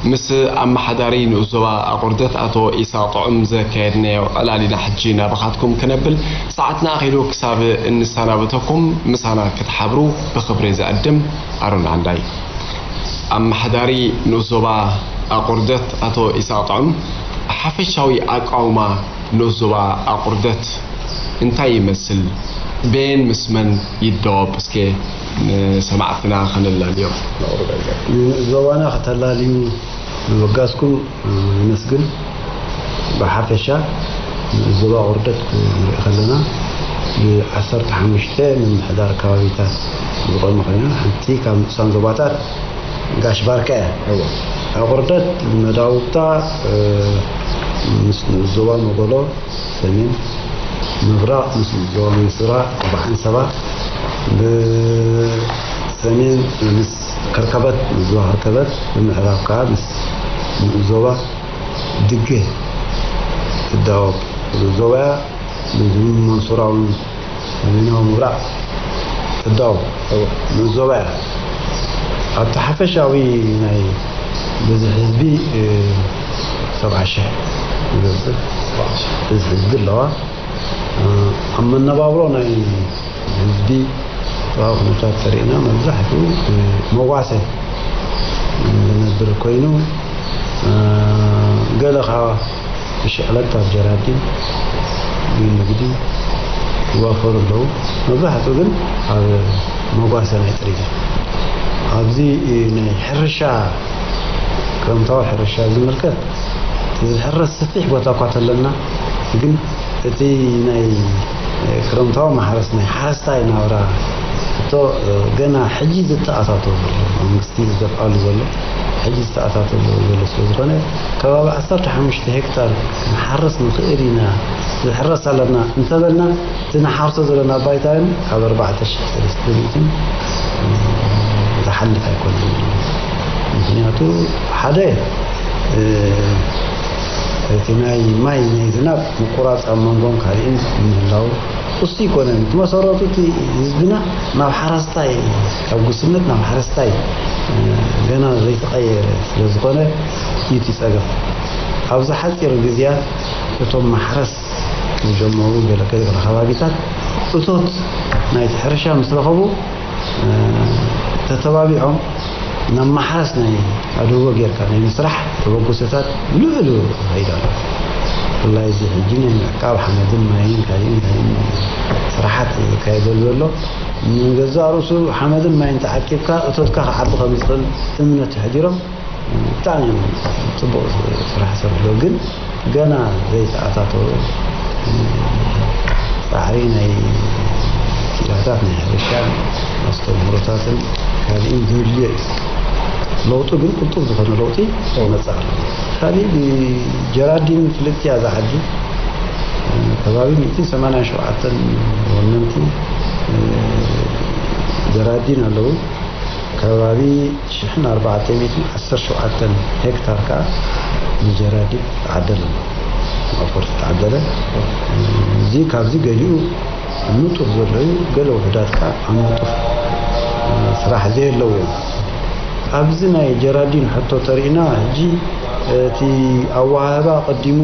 ምስ ኣመሓዳሪ ንኡስ ዞባ ኣቑርደት ኣቶ ኢሳቕ ጥዑም ዘካየድናዮ ዕላል ኢና ሕጂ ናባኻትኩም ክነብል ሰዓትና ኣኺሉ። ክሳብ እንሰናበተኩም ምሳና ክትሓብሩ ብኽብሪ ዝዕድም ኣሮን ዓንዳይ። ኣመሓዳሪ ንኡስ ዞባ ኣቑርደት ኣቶ ኢሳቕ ጥዑም፣ ሓፈሻዊ ኣቃውማ ንኡስ ዞባ ኣቑርደት እንታይ ይመስል? በየን ምስ መን ይደወብ? እስከ ንሰማዕትና ከነላልዮም ነቕርበልካ። ንዞባና ከተላልዩ ምብጋስኩም ነመስግን። ብሓፈሻ ንኡስ ዞባ ኣቑርደት ክንርኢ ከለና፣ ብዓሰርተ ሓሙሽተ ምምሕዳር ከባቢታት ዝቖመ ኮይኑ፣ ሓንቲ ካብ ንኡሳን ዞባታት ጋሽ ባርካ እያ። እወ። ኣቑርደት መዳውብታ፣ እ፣ ምስ ንኡስ ዞባ መጎሎ፣ ሰሜን ምብራቕ ምስ ንኡስ ዞባ መንስራ፣ ብዓንሰባ፣ ብሰሜን ምስ ከርከበት፣ ንኡስ ዞባ ከርከበት፣ ብምዕራብ ከኣ ምስ ንኡስ ዞባ ድገ ትዳወብ። ንኡስ ዞባ እያ። ንኡስ መንሱራ እውን ሰሜናዊ ምብራቕ ትዳወብ። እወ። ንኡስ ዞባ እያ። ኣብቲ ሓፈሻዊ ናይ ብዝሒ ህዝቢ፣ እ፣ ሰብዓ ሽሕ ይበጽሕ። ብዝሒ ህዝቢ ኣለዋ። እ፣ ኣብ መነባብሮ ናይ ህዝቢ ሰብኣዊ ኩነታት ተሪእና፣ መብዛሕትኡ ብመዋሰ ዝነብር ኮይኑ፣ እ፣ ገለ ከዓ ብሽዕለት ኣብ ጀራዲን ብንግዲ ይዋፈሩ ኣለዉ። መብዛሕትኡ ግን ኣብ መጓሰ ናይ ጥሪት እዩ። ኣብዚ ናይ ሕርሻ፣ ክረምታዊ ሕርሻ ዝምልከት፣ ዝሕረስ ሰፊሕ ቦታ እኳ ተለና፣ ግን እቲ ናይ ክረምታዊ ማሕረስ ናይ ሓረስታይ ናብራ ሕቶ ገና ሕጂ ዝተኣታተወ ዘሎ፣ መንግስቲ ዝደፍኣሉ ዘሎ፣ ሕጂ ዝተኣታተወ ዘሎ ስለ ዝኾነ፣ ከባቢ ዓሰርተ ሓሙሽተ ሄክታር ክንሓርስ ንኽእል ኢና፣ ዝሕረስ ኣለና እንተበልና፣ እቲ ንሓርሶ ዘለና ባይታ ግን ካብ ኣርባዕተ ሽሕ ሰለስተ ሚእትን ዝሓልፍ ኣይኮነን። ምኽንያቱ ሓደ፣ እ፣ እቲ ናይ ማይ ናይ ዝናብ ምቁራፅ ኣብ መንጎን ካሊእን ምህላው፣ እሱ ኣይኮነን። እቲ መሰረቱ እቲ ህዝብና ናብ ሓረስታይ፣ ካብ ጉስነት ናብ ሓረስታይ፣ እ፣ ገና ዘይተቐየረ ስለ ዝኾነ እዩ እቲ ፀገም። ኣብዚ ሓፂር ግዜያት እቶም ማሕረስ ዝጀመሩ ገለ ገለ ከባቢታት እቶት ናይቲ ሕርሻ ምስ ረኸቡ፣ እ፣ ተተባቢዖም ናብ ማሕረስ ናይ ኣድህቦ ጌርካ ናይ ምስራሕ ተበግሶታት ልዑል ይኸይድ ኣሎ። ብፍላይ እዚ ሕጂ ናይ ምዕቃብ ሓመድን ማይን ካልእን ካልእን ስራሓት ዝካየደሉ ዘሎ፣ ንገዛእ ርእሱ ሓመድን ማይን ተዓቂብካ እቶትካ ክዓቢ ከም ዝኽእል እምነት ኣሕዲሮም፣ ብጣዕሚ እዮም ጽቡቕ ስራሕ ዝሰርሑ ኣለዉ። ግን ገና ዘይተኣታተወ ጻዕሪ ናይ ክኢላታት ናይ ሕርሻ ኣስተምህሮታትን ካልእን ዘድልዮ እዩ። ለውጢ ግን ቅልጡፍ ዝኾነ ለውጢ ይመጽእ ኣሎ። ካሊእ ጀራዲን ፍልጥቲ እያ እዛ ዓዲ። ከባቢ ሚእትን ሰማንያን ሸውዓተን ወነንቲ ጀራዲን ኣለዉ። ከባቢ ሽሕን ኣርባዕተ ሚእትን ዓሰርተ ሸውዓተን ሄክታር ከኣ ንጀራዲን ተዓደለ፣ ንኣፈር ተዓደለ። እዚ ካብዚ ገሊኡ ኣብ ንጡፍ ዘሎ እዩ፣ ገለ ውሑዳት ከኣ ኣብ ንጡፍ ስራሕ ዘየለዉ እዮም። ኣብዚ ናይ ጀራዲን ሕቶ ተሪእና፣ ሕጂ እቲ ኣወሃህባ ቀዲሙ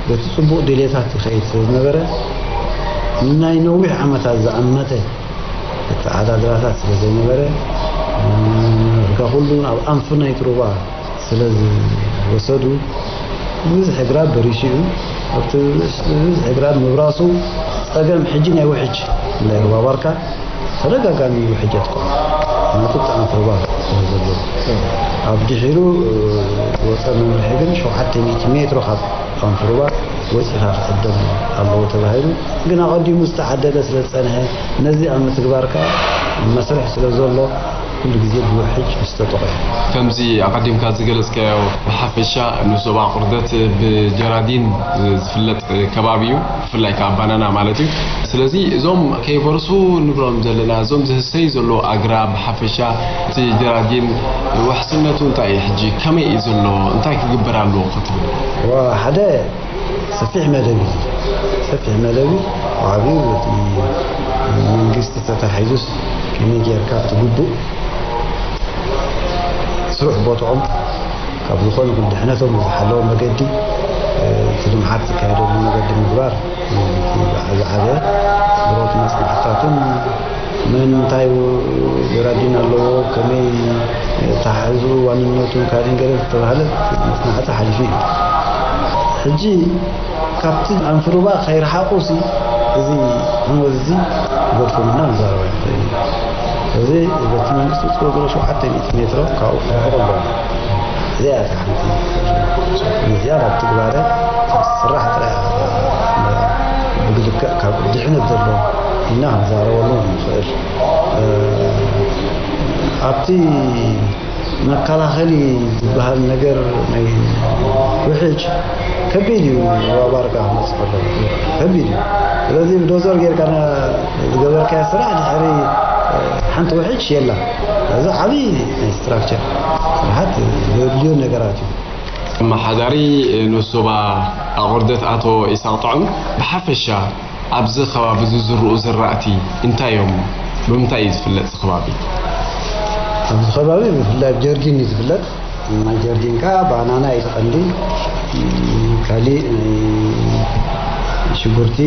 በቲ ጽቡቕ ድሌታት ይኸይድ ስለ ዝነበረ፣ ንናይ ነዊሕ ዓመታት ዝኣመተ ኣተዓዳድላታት ስለ ዘይነበረ፣ ዳርጋ ኩሉ ኣብ ኣንፊ ናይቲ ሩባ ስለ ዝወሰዱ፣ ብብዝሒ ግራብ በሪሱ እዩ። ኣብቲ ብብዝሒ ግራብ ምብራሱ ጸገም ሕጂ ናይ ውሕጅ ናይ ሩባ ባርካ ተደጋጋሚ ውሕጅ የጥቅዖ። ምኽንያቱ እቲ ኣንፊ ሩባ ስለ ዘለዎ። ኣብ ድሒሩ፣ እ፣ ዝወጸ መምርሒ ግን ሸውዓተ ሚእቲ ሜትሮ ካብ ኣንፊ ሩባ ወጺኻ ክዕደል ኣለዎ ተባሂሉ። ግን ኣቐዲሙ ዝተዓደለ ስለ ዝጸንሐ፣ ነዚ ኣብ ምትግባር ከኣ መስርሕ ስለ ዘሎ፣ ኩሉ ግዜ ብውሕጅ ዝተጠቕዑ። ከምዚ ኣቐዲምካ ዝገለጽካዮ፣ ብሓፈሻ ንዞባ ቁርደት ብጀራዲን ዝፍለጥ ከባቢ እዩ፣ ብፍላይ ከኣ ባናና ማለት እዩ። ስለዚ እዞም ከይበርሱ ንብሎም ዘለና፣ እዞም ዝህሰዩ ዘለዉ ኣግራብ፣ ብሓፈሻ እቲ ጀራዲን ውሕስነቱ እንታይ እዩ ሕጂ? ከመይ እዩ ዘሎ? እንታይ ክግበር ኣለዎ ክትብል? ዋ፣ ሓደ ሰፊሕ መደብ እዩ። ሰፊሕ መደብ እዩ። ብዓብዩ እቲ መንግስቲ ተታሒዙስ ከመይ ጌርካ እቲ ግቡእ ስሩዕ ቦትኦም ካብ ዝኾነ ይኹን ድሕነቶም ብዝሓለወ መገዲ፣ እ፣ እቲ ልምዓት ዝካየደሉ መገዲ ምግባር እዩ። እቲ ዝዓበየ ብሮት መጽናዕትታትን መን እንታይ ጀራዲን ኣለዎ፣ ከመይ ተሓሕዙ፣ ዋንነቱን ካልእን ገለ ዝተባህለ መጽናዕቲ ሓሊፉ እዩ። ሕጂ ካብቲ ኣንፍሩባ ከይረሓቑ ሲ እዚ ዕንወት እዚ ክገድፎም ኢና ንዛረብ ኣይንኽእል ኢና። እዚ ቤት መንግስቲ ጽወግሎ ሸውዓተ ሚእቲ ሜትሮ ካብኡ ርሑቕ ኣሎ። እዚኣ እያ ሓንቲ። እዚኣ ናብ ትግባረ ስራሕ ጥራይ ብግልክዕ ካብ ድሕነት ዘሎ ኢና ክንዛረበሉ ንኽእል። ኣብቲ መከላኸሊ ዝበሃል ነገር ናይ ውሕጅ ከቢድ እዩ። ዋባርካ ክመፅእ ከሎ ከቢድ እዩ። ስለዚ ብዶዘር ጌርካ ዝገበርካዮ ስራሕ ድሕሪ ሓንቲ ውሕጅ የላ። እዚ ዓብዪ ናይ ስትራክቸር ስርሓት ዘድልዮ ነገራት እዩ። ኣመሓዳሪ ንኡስ ዞባ ኣቑርደት ኣቶ ኢሳቕ ጥዑም፣ ብሓፈሻ ኣብዚ ከባቢ ዝዝርኡ ዝራእቲ እንታይ እዮም? ብምንታይ እዩ ዝፍለጥ እዚ ከባቢ? ኣብዚ ከባቢ ብፍላይ ጀርዲን እዩ ዝፍለጥ። ናይ ጀርዲን ከዓ ባናና እዩ ቀንዲ። ካሊእ ናይ ሽጉርቲ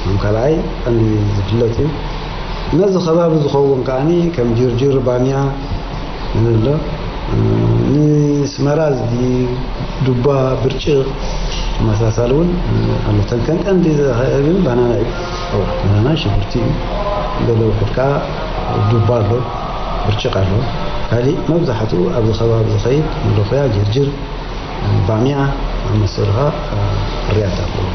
ከም ካልኣይ ቀንዲ ዝፍለጥ እዩ። ነዚ ከባቢ ዝኸውን ከዓኒ ከም ጅርጅር፣ ባምያ ኣሎ። ንስመራ እዚ ዱባ፣ ብርጭቕ ተመሳሳሊ እውን ኣሎ። ተን ከን ቀንዲ ግን ባናና እዩ። ባናና ሽጉርቲ እዩ። ገለ ውሕድ ከዓ ዱባ ኣሎ፣ ብርጭቕ ኣሎ። ካሊእ መብዛሕትኡ ኣብዚ ከባቢ ዝኸይድ መለኾያ፣ ጅርጅር፣ ባምያ ዝኣመሰሉ ከዓ ፍርያት ኣለዎ።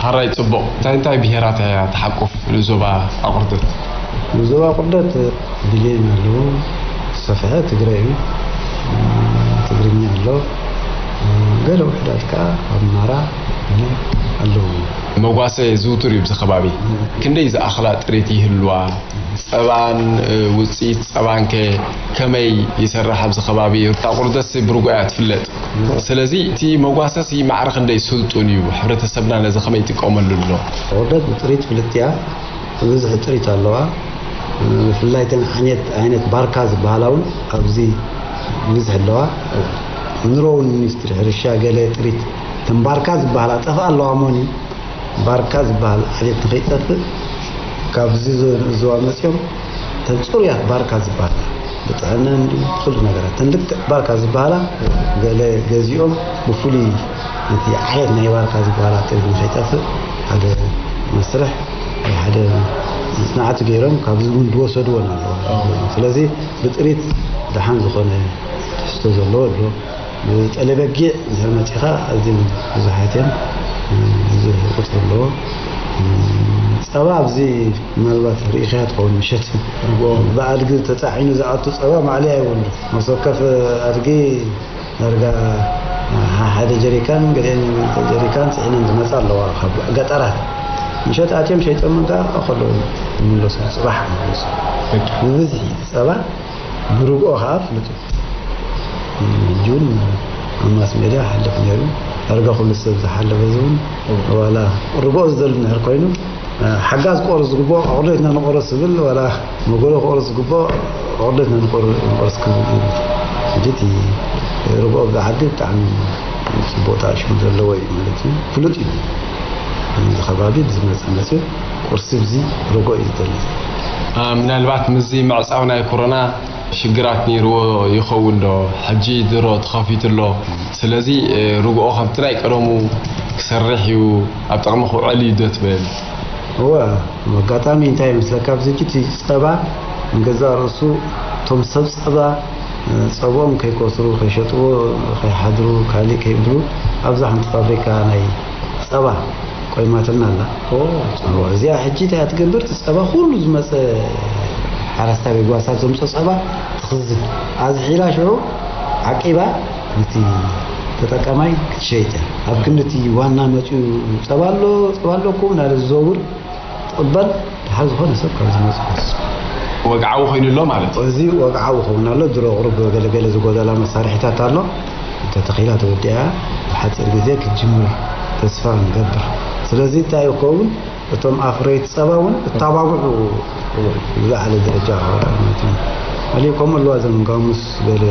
ሓራይ ጽቡቕ። እንታይ እንታይ ብሄራት እያ ትሓቁፍ ንዞባ ኣቑርደት? ንዞባ ኣቑርደት ቢልየን ኣለዉ። ዝሰፍሐ ትግረ እዩ። ትግርኛ ኣሎ። ገለ ውሕዳት ከዓ ኣማራ ኣለዉ። መጓሰ ዝውቱር እዩ ኣብዚ ከባቢ። ክንደይ ዝኣኽላ ጥሪት ይህልዋ? ጸባን፣ እ፣ ውጽኢት ጸባንከ ከመይ ይሰርሕ ኣብዚ ከባቢ? ኣቑርደትሲ ብርጉእ እያ ትፍለጥ። ስለዚ እቲ መጓሰሲ ማዕረ ክንደይ ስልጡን እዩ? ሕብረተሰብና ነዚ ከመይ ይጥቀመሉ ኣሎ? ኣቑርደት ብጥሪት ፍልጥቲ እያ። ብብዝሒ ጥሪት ኣለዋ። ብፍላይ እተን ዓይነት፣ ዓይነት ባርካ ዝበሃላ እውን ኣብዚ ብብዝሒ ኣለዋ። ንሮ እውን ሚኒስትሪ ሕርሻ ገለ ጥሪት እተን ባርካ ዝበሃላ ጠፍኣ ኣለዋ እሞኒ ባርካ ዝበሃል ዓሌት ንኸይጠፍእ ካብዚ ዞ-፣ ዞባ መፅዮም እተን ፅሩያት ባርካ ዝበሃላ ብጥዕነን ብኩሉ ነገራት እተን ልክዕ ባርካ ዝበሃላ ገለ ገዚኦም ብፍሉይ ነቲ ዓሌት ናይ ባርካ ዝበሃላ ጥሪት ንኸይጠፍእ ሓደ መስርሕ ወይ ሓደ መፅናዕቲ ገይሮም ካብዚ እውን ዝወሰድዎን ኣለዎ። ስለዚ ብጥሪት ደሓን ዝኾነ ትሕዝቶ ዘለዎ ኣሎ። ብጠለ በጊዕ እንድሕር መፂኻ ኣዝየን ብዙሓት እየን፣ ብዙሕ ቁፅሪ ኣለዎ። ጸባ ኣብዚ ምናልባት ርኢኻያ ትኸውን ምሸት። ርጎ። ብኣድጊ ተጻዒኑ ዝኣቱ ጸባ ማዕለያ የብሉ። ነፍሲ ወከፍ ኣድጊ ዳርጋ ሓደ ጀሪካን፣ ገሊአን ክልተ ጀሪካን ጽዒነን ዝመጻ ኣለዋ ካብ ገጠራት። ምሸት ኣትዮም ሸይጦም ከኣ ከለዉ ይምለሱ፣ ጽባሕ ይምለሱ። በቃ። ብብዝሒ ጸባ ብርግኦ ከኣ ፍሉጥ እዩ። ሕጂ እውን ኣብ ማስ ሜድያ ሓልፍ ነይሩ። ዳርጋ ኩሉ ሰብ ዝሓለፈ እዚ እውን ዋላ ርግኦ ዝደሊ እንድሕር ኮይኑ፣ ሓጋዝ ክቆርስ ዝግብኦ ኣቑርደትና ንቆርስ ዝብል፣ ዋላ መጎሎ ክቆርስ ዝግብኦ ኣቑርደትና ንቆር-፣ ንቆርስ ክብል እዩ። ሕጂ እቲ ርግኦ ብዓዲ ብጣዕሚ ጽቡቕ ጣዕሽሙ ዘለዎ እዩ ማለት እዩ። ፍሉጥ እዩ። እዚ ከባቢ ብዝመጸ መጽዩ ቁርሲ ብዚ ርግኦ እዩ ዝደሊ። አ፣ ምናልባት ምስዚ ምዕጻው ናይ ኮሮና ሽግራት ነይርዎ ይኸውን ዶ? ሕጂ ድሮ ተኸፊቱ ኣሎ። ስለዚ፣ እ፣ ርግኦ ከምቲ ናይ ቀደሙ ክሰርሕ እዩ፣ ኣብ ጥቕሚ ክውዕል እዩ ዶ ትብል? እወ፣ ኣጋጣሚ እንታይ ይመስለካ፣ ኣብዚ ሕጂ እቲ ጸባ ንገዛእ ርእሱ እቶም ሰብ ጸባ፣ እ፣ ጸብኦም ከይኮስሩ፣ ከይሸጥዎ፣ ከይሓድሩ፣ ካሊእ ከይብሉ፣ ኣብዛ ሓንቲ ፋብሪካ ናይ ጸባ ቆይማትና ኣላ። ኦ፣ ጽቡቕ። እዚኣ ሕጂ እንታይ እያ ትገብር? እቲ ጸባ ኩሉ ዝመጸ ሓረስታይ ወይ ጓሳ ዘምጾ ጸባ ትኽዝን። ኣዝሒላ ሽዑ ዓቂባ ነቲ ተጠቃማይ ክትሸይጥ እያ። ኣብ ክንዲ እቲ ዋና መጺኡ ጸባ ኣሎ፣ ጸባ ኣለኩም እናበለ ዝዘውር ትቕበል። ደሓር ዝኾነ ሰብ ካብ ዝመጽእ ክወስድ። ወግዓዊ ኮይኑ ኣሎ ማለት እዩ። እዚ ወግዓዊ ክኸውን ኣሎ። ድሮ ቁሩብ ገለገለ ዝጎደላ መሳርሒታት ኣሎ። እንተተኺላ ተወዲኣ ብሓጺር ግዜ ክትጅምር ተስፋ ንገብር። ስለዚ እንታይ ይኸውን? እቶም ኣፍረይቲ ጸባ እውን እተባብዑ ዝለዓለ ደረጃ ክበጽሑ ማለት እዩ። ኣሊኡ ከምኡ ኣለዋ እዘን ጋሙስ ገለ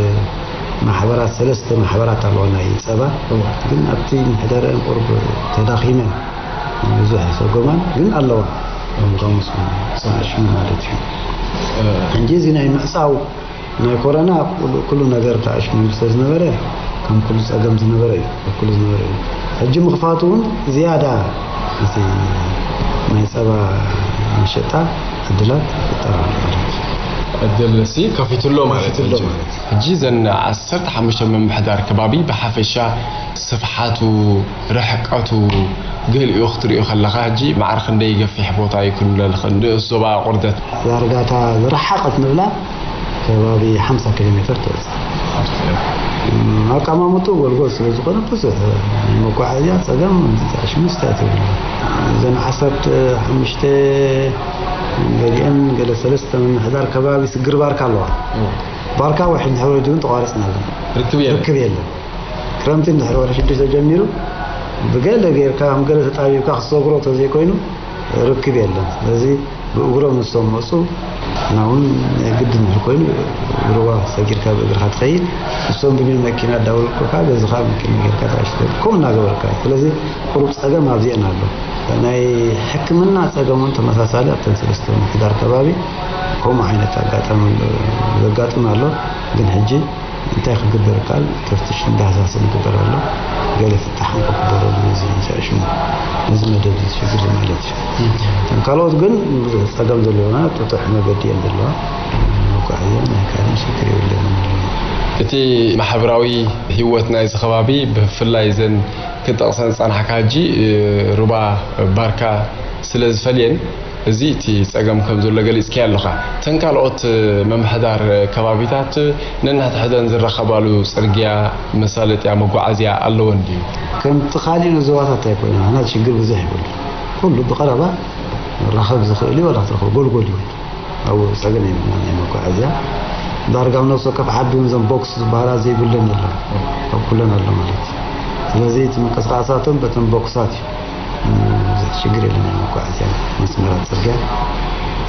ማሕበራት፣ ሰለስተ ማሕበራት ኣለዋ ናይ ጸባ። እወ። ግን ኣብቲ ምሕደረአን ቁሩብ ተዳኺመን ብዙሕ ኣይሰጎማን፣ ግን ኣለዋ። እቶም ጋሙስ እውን ተዓሽሙ ማለት እዩ። እ። ሕጂ እዚ ናይ ምዕጻው ናይ ኮረና ኩሉ፣ ኩሉ ነገር ተዓሽሙ ስለ ዝነበረ፣ ከም ኩሉ ጸገም ዝነበረ እዩ፣ ከም ኩሉ ዝነበረ እዩ። ሕጂ ምኽፋቱ እውን ዝያዳ እቲ ናይ ጸባ መሸጣ ዕድላት ይፍጠር ኣሎ ማለት እዩ። ዕድል ሲ ከፊቱ ኣሎ ማለት እዩ። ከፊቱ ኣሎ ማለት እዩ። ሕጂ ዘን ዓሰርተ ሓሙሽተ ምምሕዳር ከባቢ ብሓፈሻ ስፍሓቱ፣ ርሕቀቱ፣ ገሊኡ ክትሪኦ ከለኻ፣ ሕጂ ማዕረ ክንደይ ገፊሕ ቦታ እዩ ክንብለልኽ? ንኡስ ዞባ ቁርደት። ዳርጋ እታ ዝረሓቐት ንብላ ከባቢ ሓምሳ ኪሎ ሜትር ትበጽሕ። ኣቀማምጡ ጎልጎል ስለ ዝኾነ ብዙሕ ናይ መጓዓዝያ ጸገም ሽምስታ ትብል። እዘን ዓሰርተ ሓሙሽተ ገሊአን ገለ ሰለስተ ምምሕዳር ከባቢ ስግር ባርካ ኣለዋ። ባርካ ወርሒ እንድሕር ወሪዱ ግን ተቋሪጽና ኣለና። ርክብ የለን። ርክብ የለን። ክረምቲ እንድሕር ወርሒ ሽዱሽተ ጀሚሩ ብገለ ጌርካ፣ ከም ገለ ተጣቢብካ ክትሰግሮ ተዘይኮይኑ ርክብ የለን። ስለዚ ብእግሮም ንሶም መጹ፣ እና እውን ናይ ግድን እንድሕር ኮይኑ ሩባ ሰጊርካ ብእግርካ ትኸይድ፣ ንሶም ብመኪና እንዳወልቁካ በዚ ከዓ መኪና ጌርካ ትኣሽቶ፣ ከምኡ እናገበርካ እዩ። ስለዚ ቁሩብ ጸገም ኣብዚአን ኣሎ። ናይ ሕክምና ጸገም እውን ተመሳሳሊ ኣብተን ሰለስተ ምምሕዳር ከባቢ ከምኡ ዓይነት ኣጋጣሚ ዘጋጥም ኣሎ። ግን ሕጂ እንታይ ክግበር ይከኣል? ተፍትሽን ዳህሳስን ይግበር ኣሎ። ገለ ፍታሕ እንኮ ክግበረሉ ነዚ ሽሙ፣ ነዚ መደብ እዚ ሽግር ማለት እዩ። እተን ካልኦት ግን ብዙሕ ጸገም ዘለዎና ጥጡሕ መገዲ እየን ዘለዋ። መጓዓዝያን ናይ ካልእ ሽግር የብለንን። እቲ ማሕበራዊ ህይወት ናይዚ ከባቢ ብፍላይ እዘን ክጠቕሰን ዝጸናሕካ ሕጂ ሩባ ባርካ ስለ ዝፈልየን፣ እዚ እቲ ጸገም ከም ዘሎ ገሊጽካዮ ኣለኻ። እተን ካልኦት ምምሕዳር ከባቢታት ነንሕድሕደን ዝራኸባሉ ጽርግያ፣ መሳለጥያ፣ መጓዓዝያ ኣለወን ድዩ? ከምቲ ካልእ ዞባታት ኣይኮነን። ንሕና ሽግር ብዙሕ የብሉ። ኩሉ ብቐረባ ክራኸብ ዝኽእል እዩ፣ ዋላ ክትረኽቦ ጎልጎል እዩ። ኣብኡ ጸገም የብልናን ናይ መጓዓዝያ። ዳርጋ ኣብ ነፍሲ ወከፍ ዓዲ እውን እዞም ቦክስ ዝበሃላ ዘይብለን የለን። ኣብ ኩለን ኣሎ ማለት እዩ። ስለዚ እቲ ምንቅስቓሳቶም በተን ቦክሳት እዩ። ብዙሕ ሽግር የለን ናይ መጓዓዝያ መስመራት ጽርግያ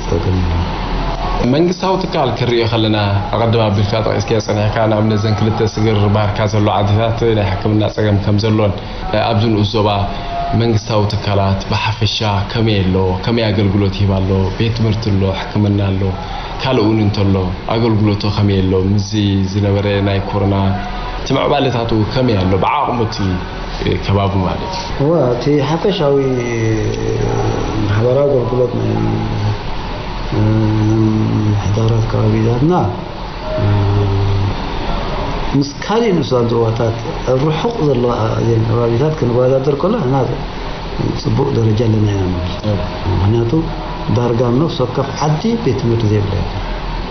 ጸገም የለን። መንግስታዊ ትካል ክንሪኦ ከለና፣ ኣቐድም ኣቢልካ ጠቒስካዮ ጸኒሕካ፣ ንኣብነት እዘን ክልተ ስግር ባርካ ዘሎ ዓድታት ናይ ሕክምና ጸገም ከም ዘሎን፣ ኣብዚ ንኡስ ዞባ መንግስታዊ ትካላት ብሓፈሻ ከመይ ኣሎ? ከመይ ኣገልግሎት ይህብ ኣሎ? ቤት ትምህርቲ ኣሎ፣ ሕክምና ኣሎ፣ ካልእ እውን እንተሎ ኣገልግሎቱ ከመይ ኣሎ? ምስዚ ዝነበረ ናይ ኮሮና እቲ ምዕባለታቱ ከመይ ኣሎ? ብዓቕሙ እቲ ከባቢ ማለት እዩ። እዋ፣ እቲ ሓፈሻዊ ማሕበራዊ ኣገልግሎት ናይ፣ እ፣ ምምሕዳራት ከባቢታትና፣ እ፣ ምስ ካልእ ንኡሳን ዞባታት ኣብ ርሑቕ ዘለዋ እዘን ከባቢታት ክንወዳደር ከሎ ንሕና ጽቡቕ ደረጃ ኣለና ኢና ንብል። እዎ። ምኽንያቱ ዳርጋ ኣብ ነፍሲ ወከፍ ዓዲ ቤት ትምህርቲ ዘይብላ እያ።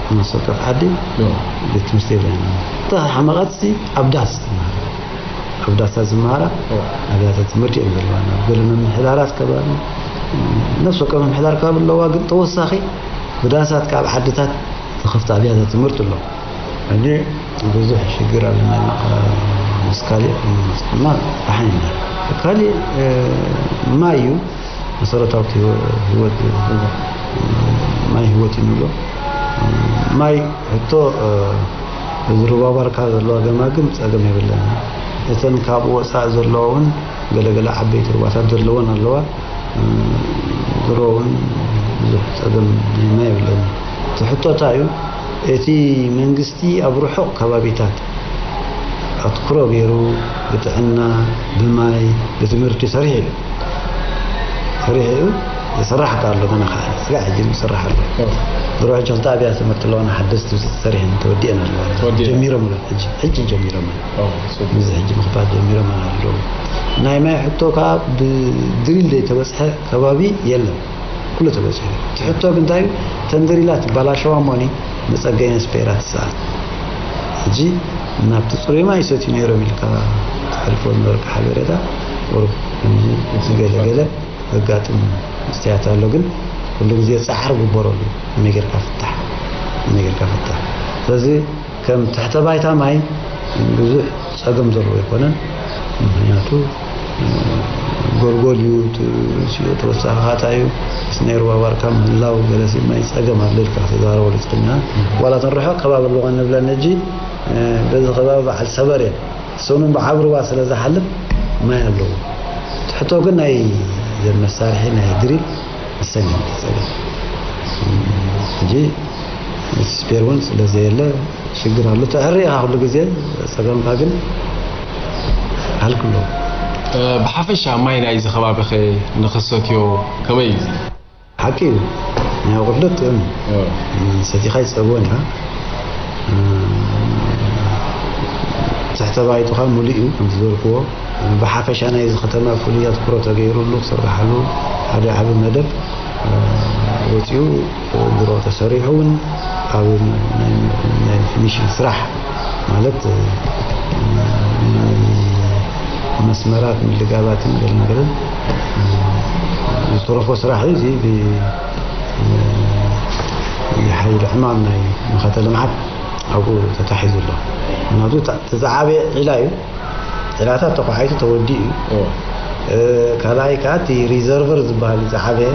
ኣብ ነፍሲ ወከፍ ዓዲ እዎ። ቤት ትምህርቲ ዘይብላ እያ። እታ ሓመቐትሲ ኣብ ዳስ ትመሃር። ኣብ ዳሳት ዝመሃራ እዎ። ኣብያተ ትምህርቲ እየን ዘለዋና። ኣብ ገለ ምምሕዳራት ከባቢ፣ ነፍሲ ወከፍ ምምሕዳር ከባቢ ኣለዋ፣ ግን ተወሳኺ ብዳሳት ካብ ዓድታት ዝኸፍታ ኣብያተ ትምህርቲ ኣሎ። ሕጂ ብዙሕ ሽግር ኣለና። ምስ ካልእ፣ እና ደሓን ኢና። ካልእ፣ እ፣ ማይ እዩ። መሰረታዊ ህይወ-፣ ህይወት፣ ማይ ህይወት እዩ ንብሎ። ማይ ሕቶ፣ እዚ ሩባ ባርካ ዘለዋ ገማግም ጸገም የብለን። እተን ካብኡ ወጻእ ዘለዋ እውን ገለገለ ዓበይቲ ሩባታት ዘለወን ኣለዋ። ድሮ እውን ብዙሕ ጸገም ናይ ማይ የብለን። እቲ ሕቶ እንታይ እዩ? እቲ መንግስቲ ኣብ ርሑቕ ከባቢታት ኣትኩሮ ገይሩ ብጥዕና፣ ብማይ፣ ብትምህርቲ ሰሪሑ እዩ። ሰሪሑ እዩ። ይስራሕ ከኣ ኣሎ ገና ከኣ። ስጋዕ ሕጂ ይስራሕ ኣሎ። እዎ። ድሮ ሕጂ ክልተ ኣብያተ ትምህርቲ ኣለዋና ሓደስቲ ሰሪሐን ተወዲአን ኣለዋ። ተወዲአን። ጀሚሮም ኣሎ ሕጂ። ሕጂ ጀሚሮም ኣሎ። እዎ፣ ጽቡቅ። እዚ ሕጂ ምኽፋት ጀሚሮም ኣለዉ። ናይ ማይ ሕቶ ከኣ ብድሪል ዘይተበጽሐ ከባቢ የለን። ኩሉ ተበጺሑ። እቲ ሕቶ ግን እንታይ እዩ? እተን ድሪላት ይበላሸዋ እሞኒ መጸገኒ ስፔራት ይሰኣን። ሕጂ ናብቲ ጽሩይ ማይ ይሰትዩ ነይሮም ኢልካ ተሕልፎ ዝነበርካ ሓበሬታ ቁሩብ ከምዚ ገለ ገለ ዘጋጥም መስትያት ኣሎ፣ ግን ኩሉ ግዜ ጻዕሪ ግበረሉ። ከመይ ጌርካ ፍታሕ፣ ከመይ ጌርካ ፍታሕ። ስለዚ ከም ትሕተ ባይታ ማይ ብዙሕ ጸገም ዘለዎ ኣይኮነን። ምኽንያቱ፣ እ፣ ጎልጎል እዩ፣ እቲ ሲኦ ተወሳኺ ካታ እዩ፣ ምስ ናይ ሩባ ባርካ ምህላው ገለሲ ማይ ጸገም ኣሎ ኢልካ ክትዛረበሉ ትኽእል ኢኻ። ዋላ እተን ርሑቕ ከባቢ ኣለዋ ንብለን ሕጂ፣ እ፣ በዚ ከባቢ በዓል ሰበር እየን። ሰኑን ብዓቢ ሩባ ስለ ዝሓልፍ ማይ ኣለዎ። እቲ ሕቶ ግን ናይ ዘን መሳርሒ ናይ ድሪል ንሰን እየን እቲ ጸገም። ሕጂ እቲ ስፔር እውን ስለ ዘየለ ሽግር ኣሎ። ትዕሪ ኢኻ ኩሉ ግዜ፣ ጸገምካ ግን ሃልክ ኣለዎ። እ፣ ብሓፈሻ ማይ ናይዚ ከባቢኸ ንኽሰትዮ ከመይ እዩ? ሓቂ እዩ። ናይ ኣቑርደት ጥዑም እዩ። ሰቲኻ ይጸግቦን ኢኻ። ትሕተ ባይቶኻ ሙሉእ እዩ፣ ከምቲ ዝበልክዎ። ብሓፈሻ ናይዚ ከተማ ፍሉይ ኣትኩሮ ተገይሩሉ ክስርሓሉ ሓደ ዓቢ መደብ ወፂኡ፣ ድሮ ተሰሪሑ እውን ኣብ ናይ ፊኒሽንግ ስራሕ ማለት መስመራት ምልጋባትን ገለን ገለን ዝተረፎ ስራሕ እዩ። እዚ ብ- ሓይሊ ዕማም ናይ መኸተ ልምዓት ኣብኡ ተታሒዙ ኣሎ። ምክንያቱ እቲ ዝዓበየ ዒላ እዩ። ዒላታት ተኳሒቱ ተወዲኡ እዩ። ካልኣይ ከዓ እቲ ሪዘርቨር ዝበሃል ዝዓበየ